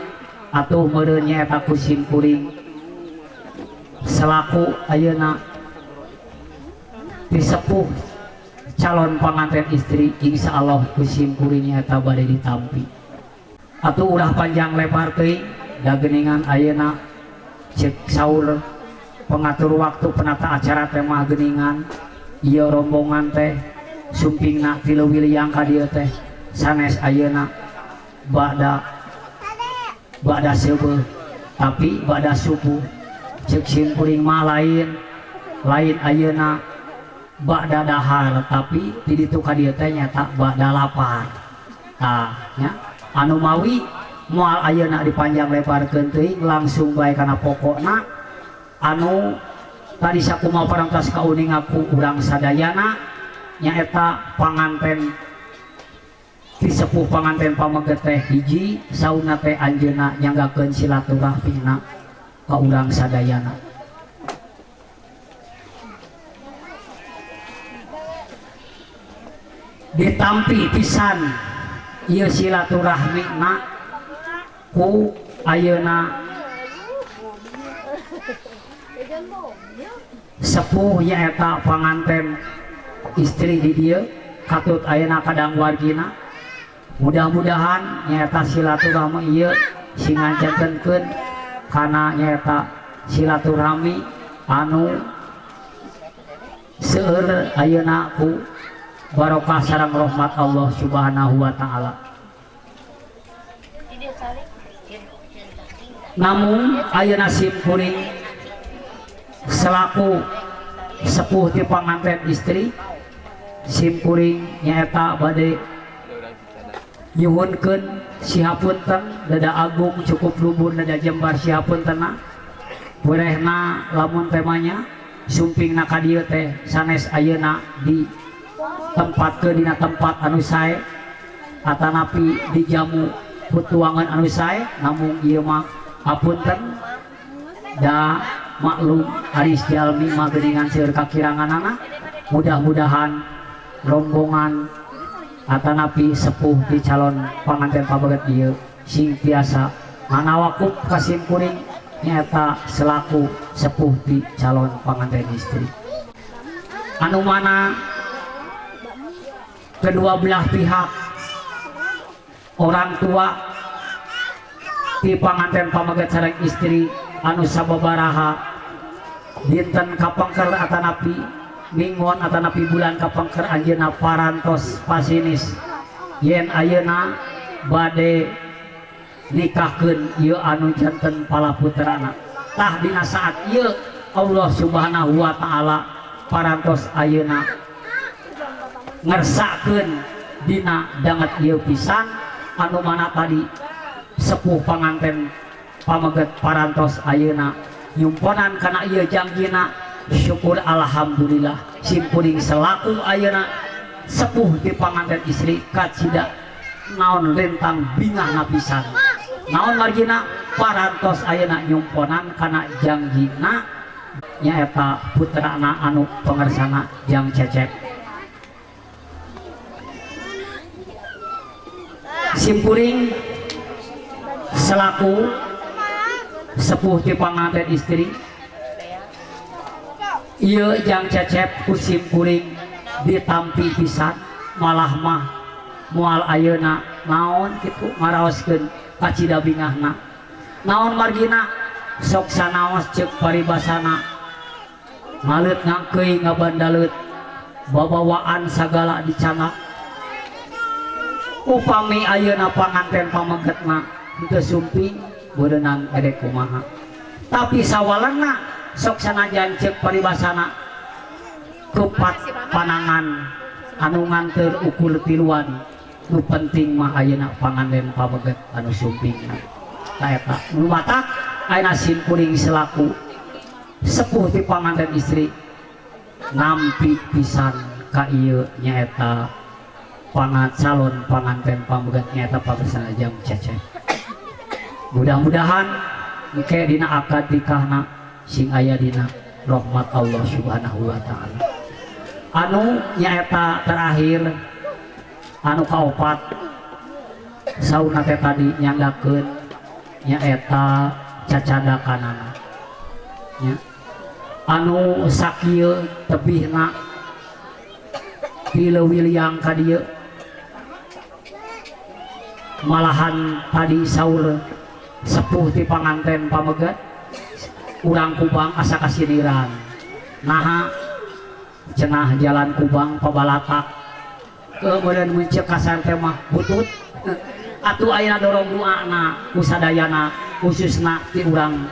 atuh meureun nyaeta ku simkuring selaku ayeuna disepuh calon panganten istri insyaallah ku simkuring nyaeta bade ditampi. Atuh ulah panjang lebar teuing da geuningan ayeuna cek saur pengatur waktu penata acara teh mah geuningan ieu rombongan teh sumpingna ti Leuwiliang ka dieu teh sanes ayeuna ba'da seubeuh tapi ba'da subuh. Cek simkuring mah lain ayeuna ba'da dahar tapi di ditu ka dieu teh nyata ba'da lapar. Tah nya anu mawi moal ayeuna dipanjang lebarkeun teuing langsung bae kana pokokna anu tadi sakumaha parantos kauninga ku urang sadayana nyaeta panganten ti sepuh panganten pameget teh hiji sauna teh anjeunna nyanggakeun silaturahmina ka urang sadayana. Ditampi pisan ieu silaturahmina ku ayeuna sepuh nyaeta panganten istri di dieu katut ayeuna kadang wargina. Mudah-mudahan nyaeta silaturahmi ieu sing ngajantenkeun kana nyaeta silaturahmi anu seueur ayeuna ku barokah sareng rahmat Allah Subhanahu wa taala. Namun ayeuna simkuring selaku sepuh ti panganten istri simkuring nyaeta bade nyuhunkeun sihapunten dada agung cukup lubur dada jembar sihapuntenna werehna lamun temanya sumpingna ka dieu teh sanes ayeuna di tempatkeun dina tempat anu sae atanapi dijamu putuangan anu sae, namun ieu mah apunten da maklum aris jalmi mah geuningan seueur kakiranganana. Mudah-mudahan rombongan atanapi sepuh di calon panganten pameget ieu sing tiasa nganawakup ka simkuring nyaeta selaku sepuh di calon panganten istri anu mana kedua belah pihak orang tua di panganten pameget sareng istri anu sababaraha dinten kapengker atanapi minggon atanapi bulan kapengker anjeunna parantos pasinis yen ayeuna bade nikahkeun ieu anu janten palaputrana. Tah dina saat ieu Allah Subhanahu wa taala parantos ayeuna ngersakeun dina danget ieu pisan anu mana tadi sepuh panganten pameget parantos ayeuna nyumponan kana ieu jangjina. Syukur alhamdulillah simkuring selaku ayeuna sepuh di panganten istri kacida naon rentang bingah pisan naon margina parantos ayeuna nyumponan kana jangjina nyaeta putrana anu pangersana Jang Cecep. Simkuring selaku sepuh di panganten istri ieu Jang Cecep ku simkuring ditampi pisan malah mah moal ayeuna naon kitu ngaraoskeun kacida bingahna naon margina sok sanaos ceuk paribasana ngaleut ngangkeuy ngabandaleut babawaan sagala dicanak upami ayeuna panganten pamegetna henteu sumping beureunang edek kumaha tapi sawalana sok sanajan ceuk paribasana kepat panangan anu nganteur ukur tiluan nu penting mah ayeuna panganten pameget anu sumpingna ta eta nu matak Ayeuna simkuring selaku sepuh ti panganten istri nampi pisan ka ieu nyaeta calon panganten pamegat nyaeta pagersana jam Cecep. Mudah-mudahan engke dina akad nikahna sing aya dina rahmat Allah Subhanahu wa taala. Anu nyaeta terakhir anu kaopat sauna teh tadi nyandakeun nyaeta cacadakanana nya. Anu sakieu tebihna ti Leuwiliang ka dieu malahan tadi saur sepuh ti panganten pamegat urang Kubang asa kasiniran naha cenah jalan Kubang pabalatak kemudian muncul kasar teh mah butut atuh ayeuna dorong doana ku sadayana khususna ti urang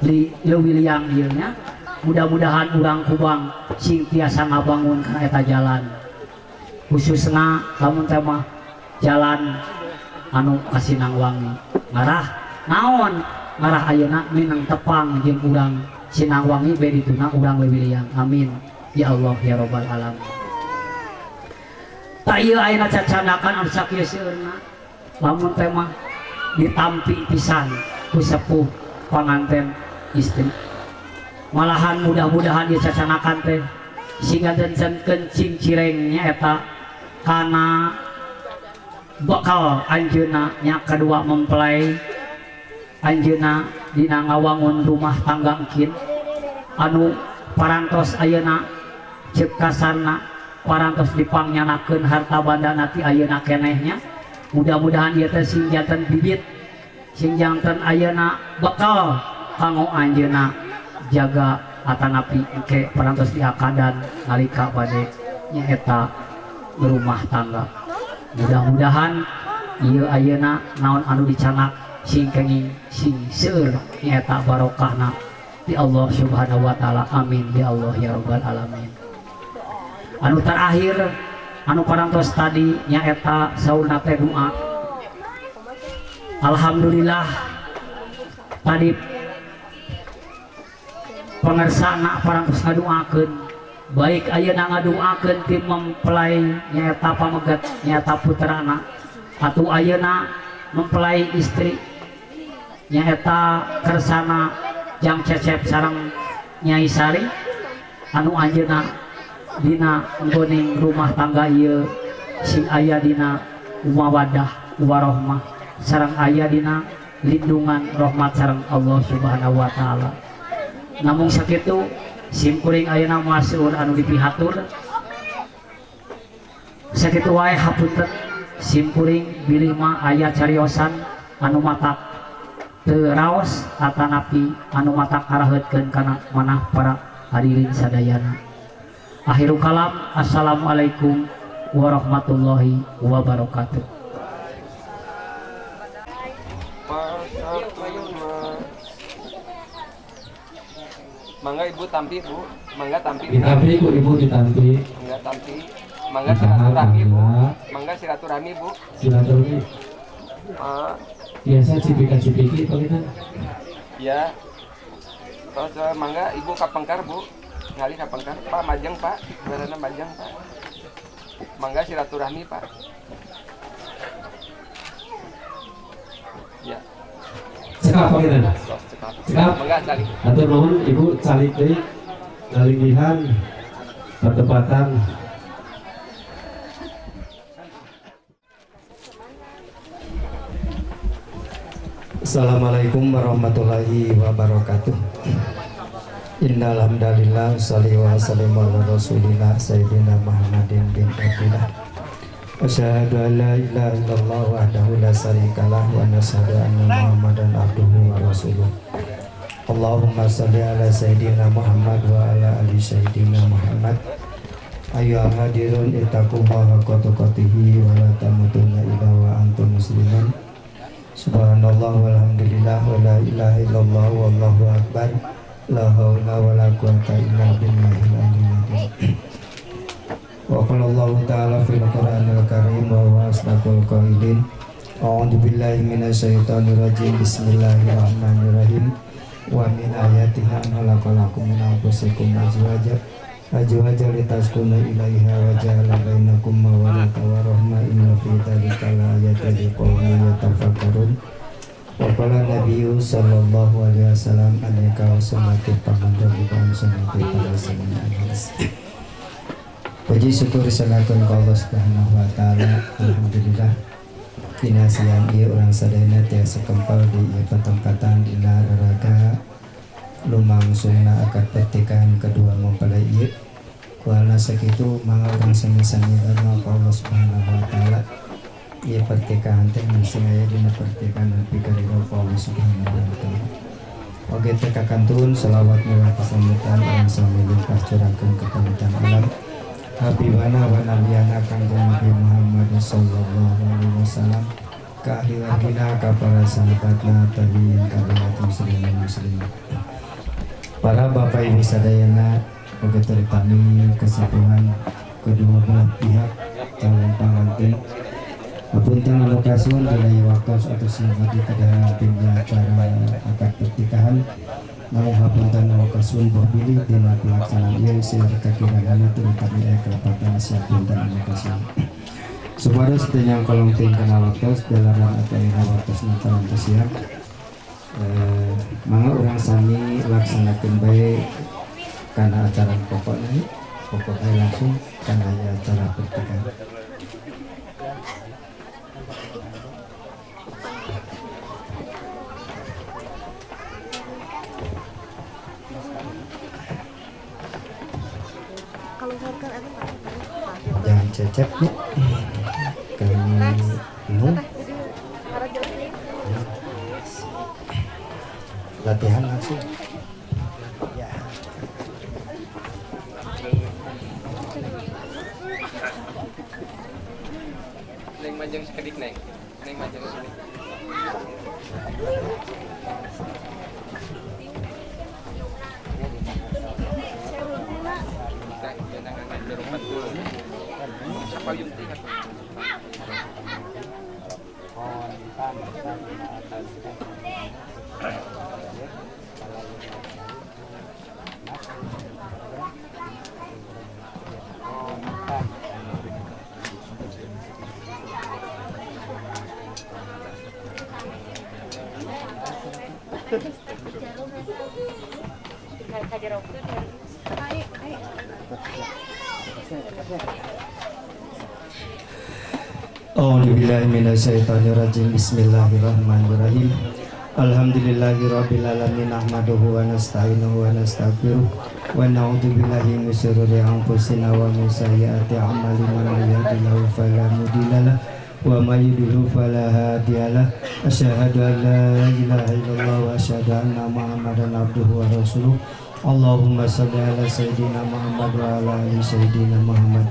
di Leuwiliang ieu nya. Mudah-mudahan urang Kubang sing tiasa ngabangun kana eta jalan khususna lamun teh mah jalan anu ka Sinangwangi ngarah naon ngarah ayeuna minang tepang jeung urang Sinangwangi be dituna urang Leuwiliang. Amin ya Allah ya robbal alamin. Tak ieu ayeuna cacanakan anu sakieu seueurna lamun teh mah ditampi pisan ku sepuh panganten istri. Malahan mudah-mudahan ieu cacanakan teh sing ngadencenkeun cing cireng nyaeta kana bakal anjeunna nya kadua mempelai anjeunna dina ngawangun rumah tangga engkin anu parantos ayeuna ceuk kasarna parantos dipangyanakeun harta bandana ti ayeuna kenehnya. Mudah-mudahan ieu teh sing janten bibit sing janten ayeuna bekal kanggo anjeunna jaga atanapi engke parantos diakadan nalika bade nyaeta rumah tangga. Mudah-mudahan ieu ayeuna naon anu dicanak sing kenging sing seueur nyaeta barokahna di Allah Subhanahu wa taala. Amin ya Allah ya rabbal alamin. Anu terakhir anu parantos tadi nyaeta saurna teh doa. Alhamdulillah tadi pangersana parantos ngadoakeun baik ayeuna ngadoakeun ti mempelai nyaeta pamegat nyaeta putrana atau ayeuna mempelai istri nyaeta kersana jang Cecep sareng Nyai Sari anu anjeunna dina nggoning rumah tangga ieu sing aya dina mawaddah warohmah sareng aya dina lindungan rahmat sareng Allah Subhanahu wa taala. Namung sakitu simkuring ayeuna moal seueur anu dipihatur. Sakitu wae hapunten simkuring bilih mah aya cariosan anu matak teu raos atanapi anu matak karaheutkeun kana manah para hadirin sadayana. Akhirul kalam, assalamualaikum warahmatullahi wabarakatuh. Mangga ibu tampi bu, mangga tampi. Ditampi bu, ibu ditampi. Mangga tampi, mangga silaturahmi bu, mangga silaturahmi bu. Silaturahmi. Biasa cipika-cipiki pak kita. Ya. Terus mangga ibu kapengkar bu, ngali kapengkar. Pak majeng pak, barana majeng pak. Mangga silaturahmi pak. Ya. Cekap pak kita. Cekap. Mangga calik. Atur nuhun ibu calik deui ngalinggihan pertempatan. Assalamualaikum warahmatullahi wabarakatuh. Innal hamdalillah sholli wa sallim ala rasulillah sayyidina Muhammadin bin Abdillah. Asyhadu an la ilaha illallah wahdahu la syarikalah wa nasyhadu anna Muhammadan abduhu wa rasuluh. Allahumma sholli ala sayyidina Muhammad wa ala ali sayyidina Muhammad. Ayyuhal hadirun ittaqullaha haqqa tuqatih wa la tamutunna illa wa antum muslimun. Subhanallah walhamdulillah wa la ilaha illallah wallahu akbar. La haula wa la quwata illa billahil aliyyil azim. Wa qala Allahu ta'ala fil Qur'anil Karim wa huwa asdaqul qailin. A'udzu billahi minasyaitonir rajim. Bismillahirrahmanirrahim. Wa min ayatihi an khalaqalakum min anfusikum azwaja azwaja litaskunu ilaiha wa ja'ala bainakum mawaddatan wa rahmah inna fi dzalika laayatin liqaumin yatafakkarun. Wa qala nabiyyu sallallahu alaihi wasallam alaika sunnati paman sunnati para. Puji syukur selaku Allah Subhanahu wa taala. Alhamdulillah dina siang ieu urang sadayana tiasa kempal di ieu patempatan dina raraga lumangsungna akad pernikahan kedua mempelai ieu. Kualna sakitu mangga urang sami-sami karena Allah Subhanahu wa taala. Ieu pernikahan teh masih aya dina pernikahan pikaridho Allah Subhanahu wa taala. Oge teh kakantun selawat miwah kasambutan urang sami limpah curahkeun ka panutan alam Habibana wa nabiyana Kangjeng Nabi Muhammad sallallahu alaihi wasallam, ka ahli wargina, ka para sahabatna, tabiin, ka umat muslimin muslimat. Para bapak ibu sadayana, oge terutami kesepuhan kedua belah pihak calon panganten. Hapunten anu kasuhun dina waktos atau singkat di kadaharan timnya acara akad pernikahan. Namun hapunten anu kasuhun boh bilih dina pelaksanaan ieu seueur kakiranganna terutami aya kelepatan siap punten anu kasuhun. Supados teu nyangkolong teuing kana waktos dalaran atau ayeuna waktosna parantos siap. Mangga urang sami laksanakeun bae kana acara pokokna, pokokna langsung kana acara pernikahan. Jangan cecep nih, kami minum. Latihan langsung. Ya. Neng majeng sekedik neng, neng majeng sekedik. A'udzubillahi minasyaitonirrajim. Bismillahirrahmanirrahim. Alhamdulillahirabbil alamin nahmaduhu wa nasta'inuhu wa nastaghfiruh wa na'udzu billahi min syururi anfusina wa min sayyiati a'malina may yahdihillahu fala mudhillalah wa may yudlil fala hadiyalah. Asyhadu an la ilaha illallah wa asyhadu anna Muhammadan abduhu wa rasuluh. Allahumma shalli ala sayyidina Muhammad wa ala ali sayyidina Muhammad.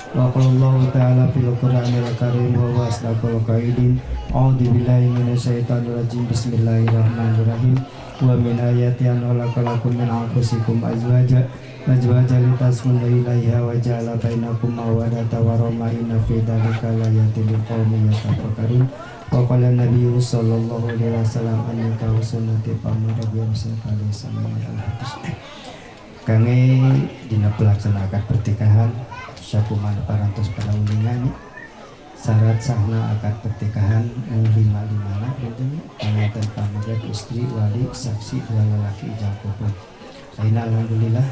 Wa qala Allahu ta'ala fil Qur'anil Karim wa huwa asdaqul qailin. A'udzu billahi minasyaitonir rajim. Bismillahirrahmanirrahim. Wa min ayati an khalaqalakum min anfusikum azwaja azwaja litaskunu ilaiha wa ja'ala bainakum mawaddatan wa rahmah inna fi dzalika laayatin liqaumin yatafakkarun. Wa qala nabiyyu sallallahu alaihi wasallam annaka sunnati pamarabiyan sallallahu alaihi. Kange dina pelaksanaan akad pernikahan sakumaha parantos pada uningan syarat sahna akad pernikahan lima limana punten panganten pamegat istri wali saksi dua lelaki ijab kabul. Ayeuna alhamdulillah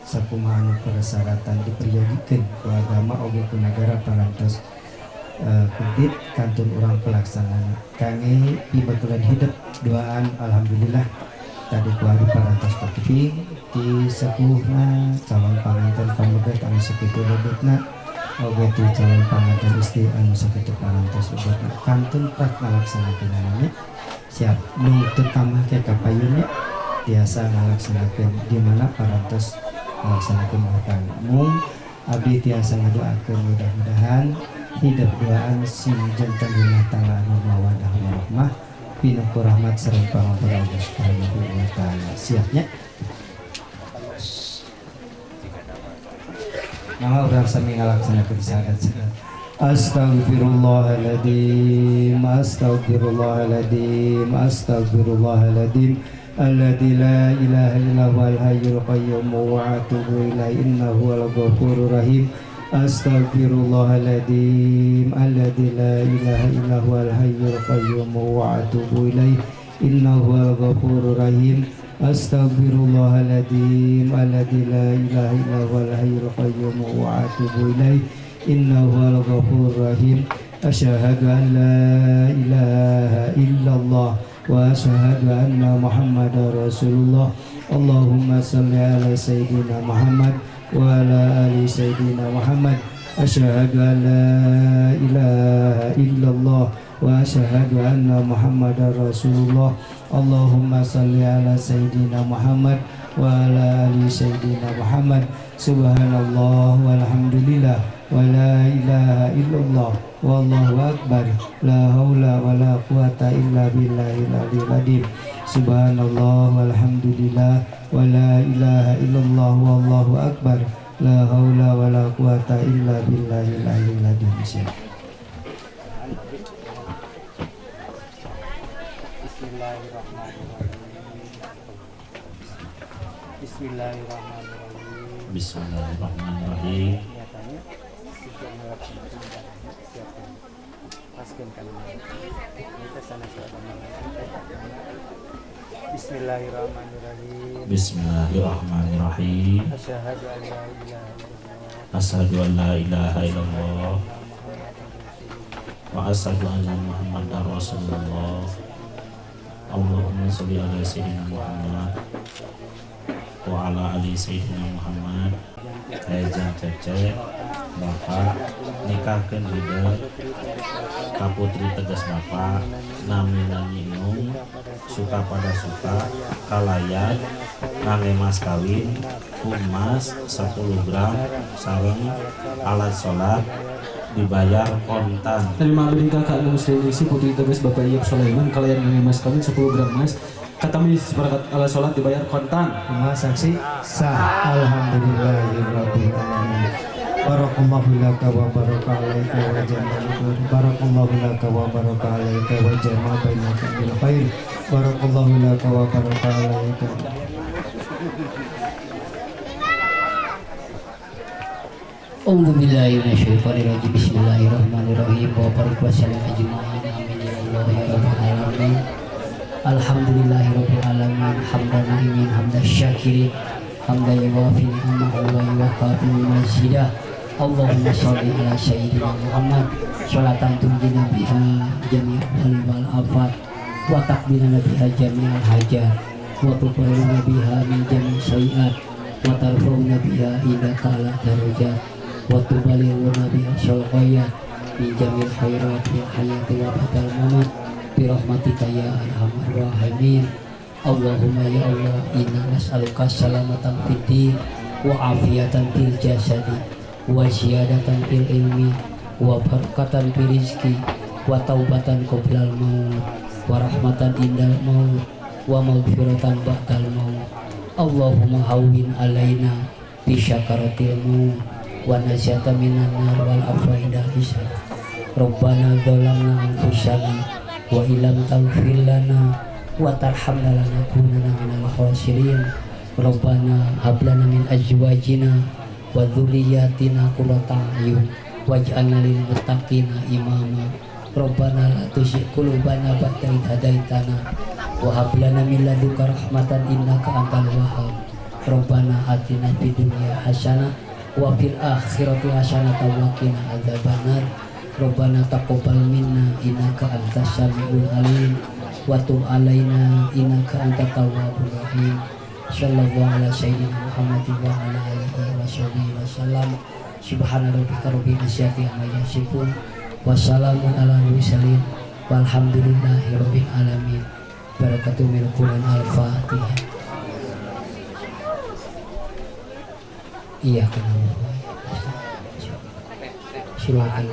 sakumaha anu persyaratan diperyogikeun ku agama oge ku nagara parantos komplit kantun urang pelaksanaan. Kange pibeukelan hidup duaan alhamdulillah tadi ku ari parantos kapiping ti sepuhna calon panganten pamegat anu sakitu lebetna oge ti calon panganten istri anu sakitu parantos lebetna kantun prak ngalaksanakeunana siap nu teu tambah ke kapayunnya tiasa ngalaksanakeun di mana parantos ngalaksanakeun hutang mung abdi tiasa ngadoakeun mudah-mudahan hidup duaan sing janten rumah tangga anu mawadah warahmah pinuh ku rahmat sareng pangampura Allah Subhanahu wa taala. Siapnya mangga urang sami ngalaksanakeun syahadat. Astaghfirullahaladzim, astaghfirullahaladzim, astaghfirullahaladzim. alladzi la ilaha illa huwal hayyul qayyum wa atubu ilaihi innahu huwal ghafurur rahim. Astaghfirullahaladzim alladzi la ilaha illa huwal hayyul qayyum wa atubu ilaihi innahu huwal ghafurur rahim. Astaghfirullahaladzim alladzi la ilaha illa huwal hayyul qayyum wa atubu ilaihi innahu huwal ghafurur rahim. Asyhadu an la ilaha illallah wa asyhadu anna Muhammadar Rasulullah. Allahumma shalli ala sayyidina Muhammad wa ala ali sayyidina Muhammad. Asyhadu an la ilaha illallah wa asyhadu anna Muhammadar Rasulullah. Allahumma shalli ala sayyidina Muhammad wa ala ali sayyidina Muhammad. Subhanallah walhamdulillah wa la ilaha illallah wallahu akbar la haula wa la quwata illa billahil aliyil azim. Subhanallah walhamdulillah wa la ilaha illallah wallahu akbar la haula wa la quwata illa billahil aliyil azim. Bismillahirrahmanirrahim. Bismillahirrahmanirrahim. Bismillahirrahmanirrahim. Bismillahirrahmanirrahim. Bismillahirrahmanirrahim. Asyhadu an la ilaha illallah. Asyhadu an la ilaha illallah wa asyhadu anna Muhammadar Rasulullah. Allahumma sholli ala sayyidina Muhammad wa ala ali sayyidina Muhammad. Kajang cecek bapak nikahkeun hideung ka putri tegas bapak namina Nyinung suka pada suka kalayan ngangge mas kawin emas 10 gram sareng alat sholat dibayar kontan. Terima beli kakak Muslim putri tegas bapak Iyab Sulaiman kalayan ngangge mas kawin 10 gram emas katami seperangkat alat sholat dibayar kontan. Emas saksi sah. Alhamdulillahirabbil alamin. Barakallahu laka wa baraka alaika wa jama'a. Barakallahu laka wa baraka alaika wa jama'a bainaka bil khair. Barakallahu laka wa baraka alaika. A'udzu billahi minasyaitonir rajim. Bismillahirrahmanirrahim. Wa barik wa sallim ajma'in. Amin ya Allah ya rabbal alamin. Alhamdulillahirabbil alamin. Hamdan na'imin hamdan syakirin. Hamdan yuwafi ni'amahu wa yukafi mazidah. Allahumma sholli ala sayyidina Muhammad sholatan tunjina biha jami'al wal afat wa taqbilna biha jami'al hajat wa tutahhiruna biha min jami'i sayiat wa tarfa'una biha indaka ala darajat wa tubalighuna biha syalghayat min jami'il khairat fil hayati wa ba'dal mamat bi rahmatika ya arhamar rahimin. Allahumma ya Allah inna nas'aluka salamatan fid din wa afiatan fil jasadi wa ziyadatan fil ilmi wa barakatan fil rizqi wa taubatan qoblal maut wa rahmatan indal maut wa maghfiratan ba'dal maut. Allahumma hawwin alaina bi syakaratil maut wa najata minan nar wal afwa indal hisab. Rabbana dzalamna anfusana wa illam taghfir lana wa tarhamna lanakunanna minal khasirin. Rabbana hab lana min azwajina wa dzurriyyatina qurrata a'yun waj'alna lil muttaqina imama. Rabbana la tuzigh qulubana ba'da idh hadaitana wa hab lana min ladunka rahmatan innaka antal wahhab. Rabbana atina fid dunya hasanah wa fil akhirati hasanah wa qina adzabannar. Rabbana taqabbal minna innaka antas samiul alim wa tub alaina innaka antat tawwabur rahim. Sallallahu ala sayyidina Muhammadin wa ala alihi wa sahbihi wa sallam. Subhana rabbika rabbil izzati amma yasifun wa salamun ala mursalin walhamdulillahi rabbil alamin. Barakatuh min Quran al-Fatihah. Iya kana silakan.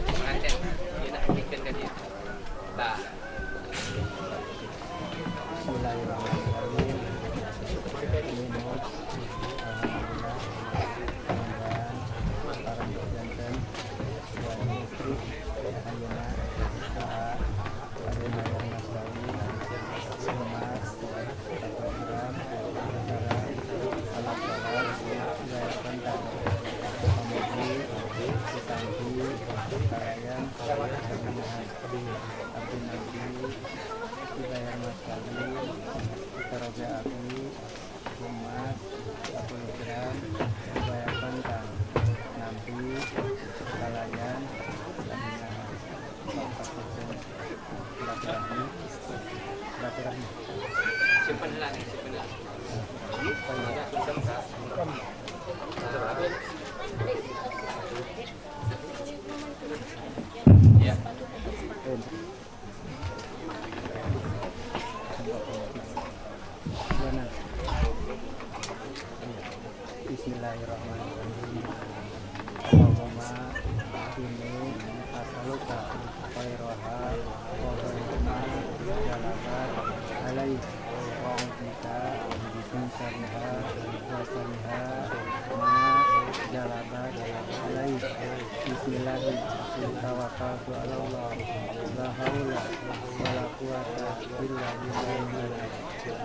Penganten, penganten. Ieu nah bikeun ka dieu. Tah. Bismillahirrahmanirrahim. Alhamdulillah. Para janten suami istri ayeuna bade mayar mas kawin emas 1 gram sareng alat salat dibayar kontan pamuji ditampi kalayan kabingahan abdi nabi dibayar mas kawin ditaroge abdi emas 10 gram dibayar kontan nampi kalayan kabingahan. Silaturahmi. Simpen lah nih, simpen lah. Ya. Bismillahirrahmanirrahim. Allahumma inni as'aluka khairaha wa khaira ma jalabat alaihi wa a'udzubika min syarriha wa syarriha ma jalabat alaihi. Bismillahirrahmanirrahim. Tawakkaltu 'ala Allah la haula wala quwata illa billah.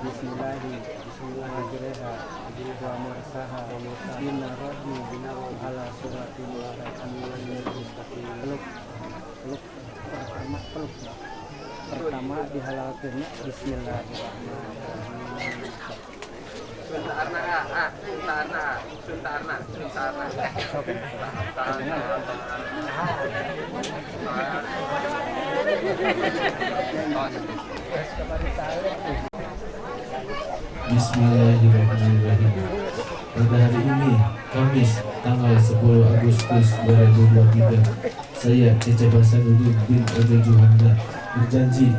Bismillahirrahmanirrahim. Wa mursaha inna rabbi ala siratin mustaqim. Peluk peluk pertama, peluk pertama dihalalkeunnya bismillahirrahmanirrahim. Suntaarna, ah, suntaarna, suntaarna, suntaarna. Bismillahirrahmanirrahim. Pada hari ini, Kamis, tanggal 10 Agustus 2023, saya Cecep Hasanuddin bin Ojo Juhanda berjanji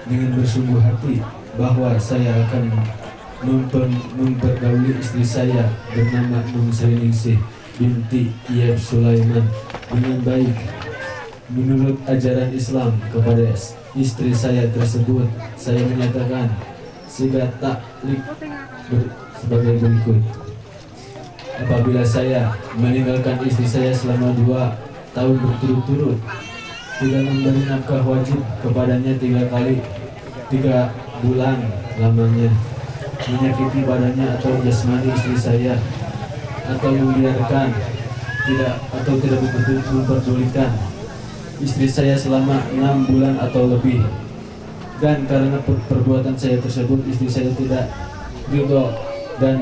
dengan bersungguh hati bahwa saya akan mempergauli istri saya bernama Nung Sriningsih binti Iyep Sulaiman dengan baik menurut ajaran Islam. Kepada istri saya tersebut, saya menyatakan siga taklik sebagai berikut. Apabila saya meninggalkan istri saya selama 2 tahun berturut-turut, tidak memberi nafkah wajib kepadanya 3 kali 3 bulan lamanya, menyakiti badannya atau jasmani istri saya, atau membiarkan tidak atau tidak memperdulikan istri saya selama 6 bulan atau lebih, dan karena perbuatan saya tersebut istri saya tidak ridho dan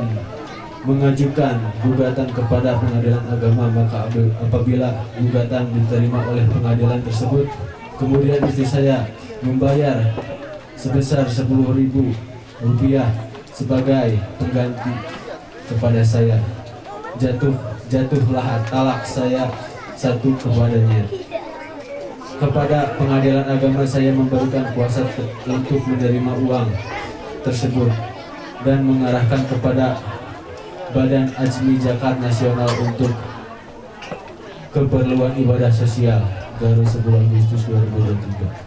mengajukan gugatan kepada pengadilan agama, maka apabila gugatan diterima oleh pengadilan tersebut, kemudian istri saya membayar sebesar 10.000 rupiah sebagai pengganti kepada saya. Jatuhlah talak saya 1 kepadanya. Kepada pengadilan agama saya memberikan kuasa untuk menerima uang tersebut dan mengarahkan kepada Badan Ajmi Zakat Nasional untuk keperluan ibadah sosial. Garut 10 Agustus 2023.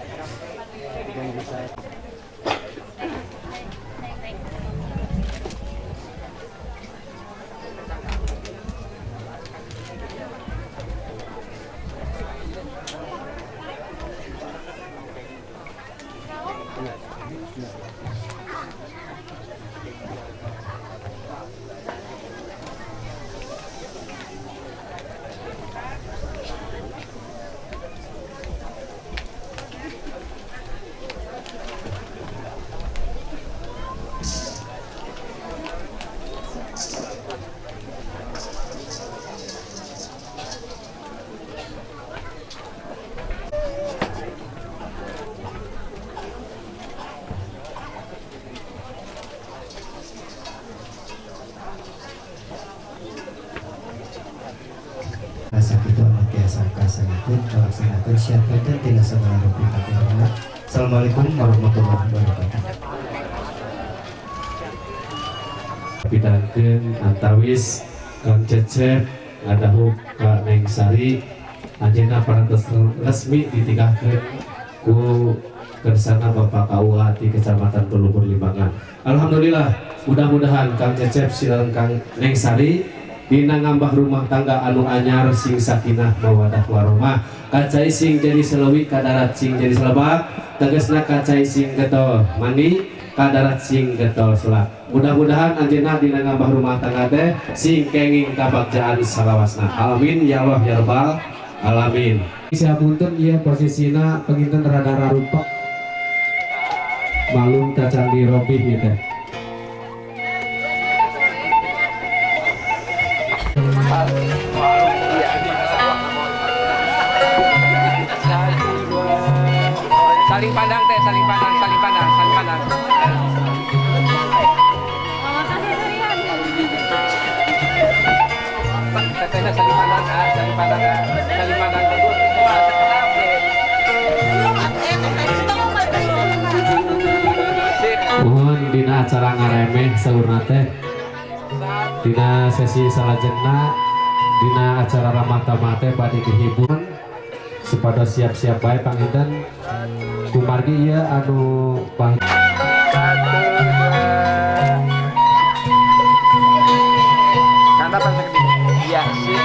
Assalamualaikum warahmatullahi wabarakatuh. Pidangkeun antawis Kang Cecep ngadahu ka Neng Sari Anjeunna parantos resmi ditikahkeun ku kersana Bapak KUA di Kecamatan Berluhur Limbangan. Alhamdulillah, mudah-mudahan Kang Cecep sareng Kang Neng Sari dina ngambah rumah tangga anu anyar sing sakinah mawadah warahmah. Kacai sing jadi selewi, kadarat sing jadi selebak, tegesna kacai sing getol mandi, kadarat sing getol selak. Mudah-mudahan anjeunna dina ngambah rumah tangga teh sing kenging kabagjaan salawasna. Amin ya Allah ya Rabbal alamin. Siapunten ieu posisina penginten rada rarupek. Malum kacang dirobih gitu. Saling pandang teh, saling pandang, saling pandang, saling pandang. Tetehnya saling pandang, saling pandang, saling pandang. Mohon dina acara ngaremeh saurna teh, dina sesi salajengna, dina acara ramah tamah teh bade dihibur supados siap-siap bae panginten kumargi ieu anu bang. Iya sih.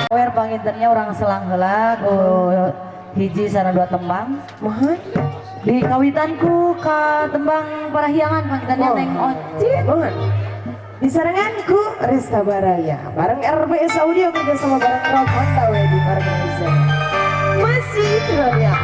Wer pangintennya orang selang heula ku hiji sareng dua tembang. Mohon di kawitanku ka tembang Parahyangan pangintennya Neng Ocit. Mohon disarenganku Resta Baraya bareng RBS Audio kerjasama bareng Rokonta Wedding Organizer. Masih Raya.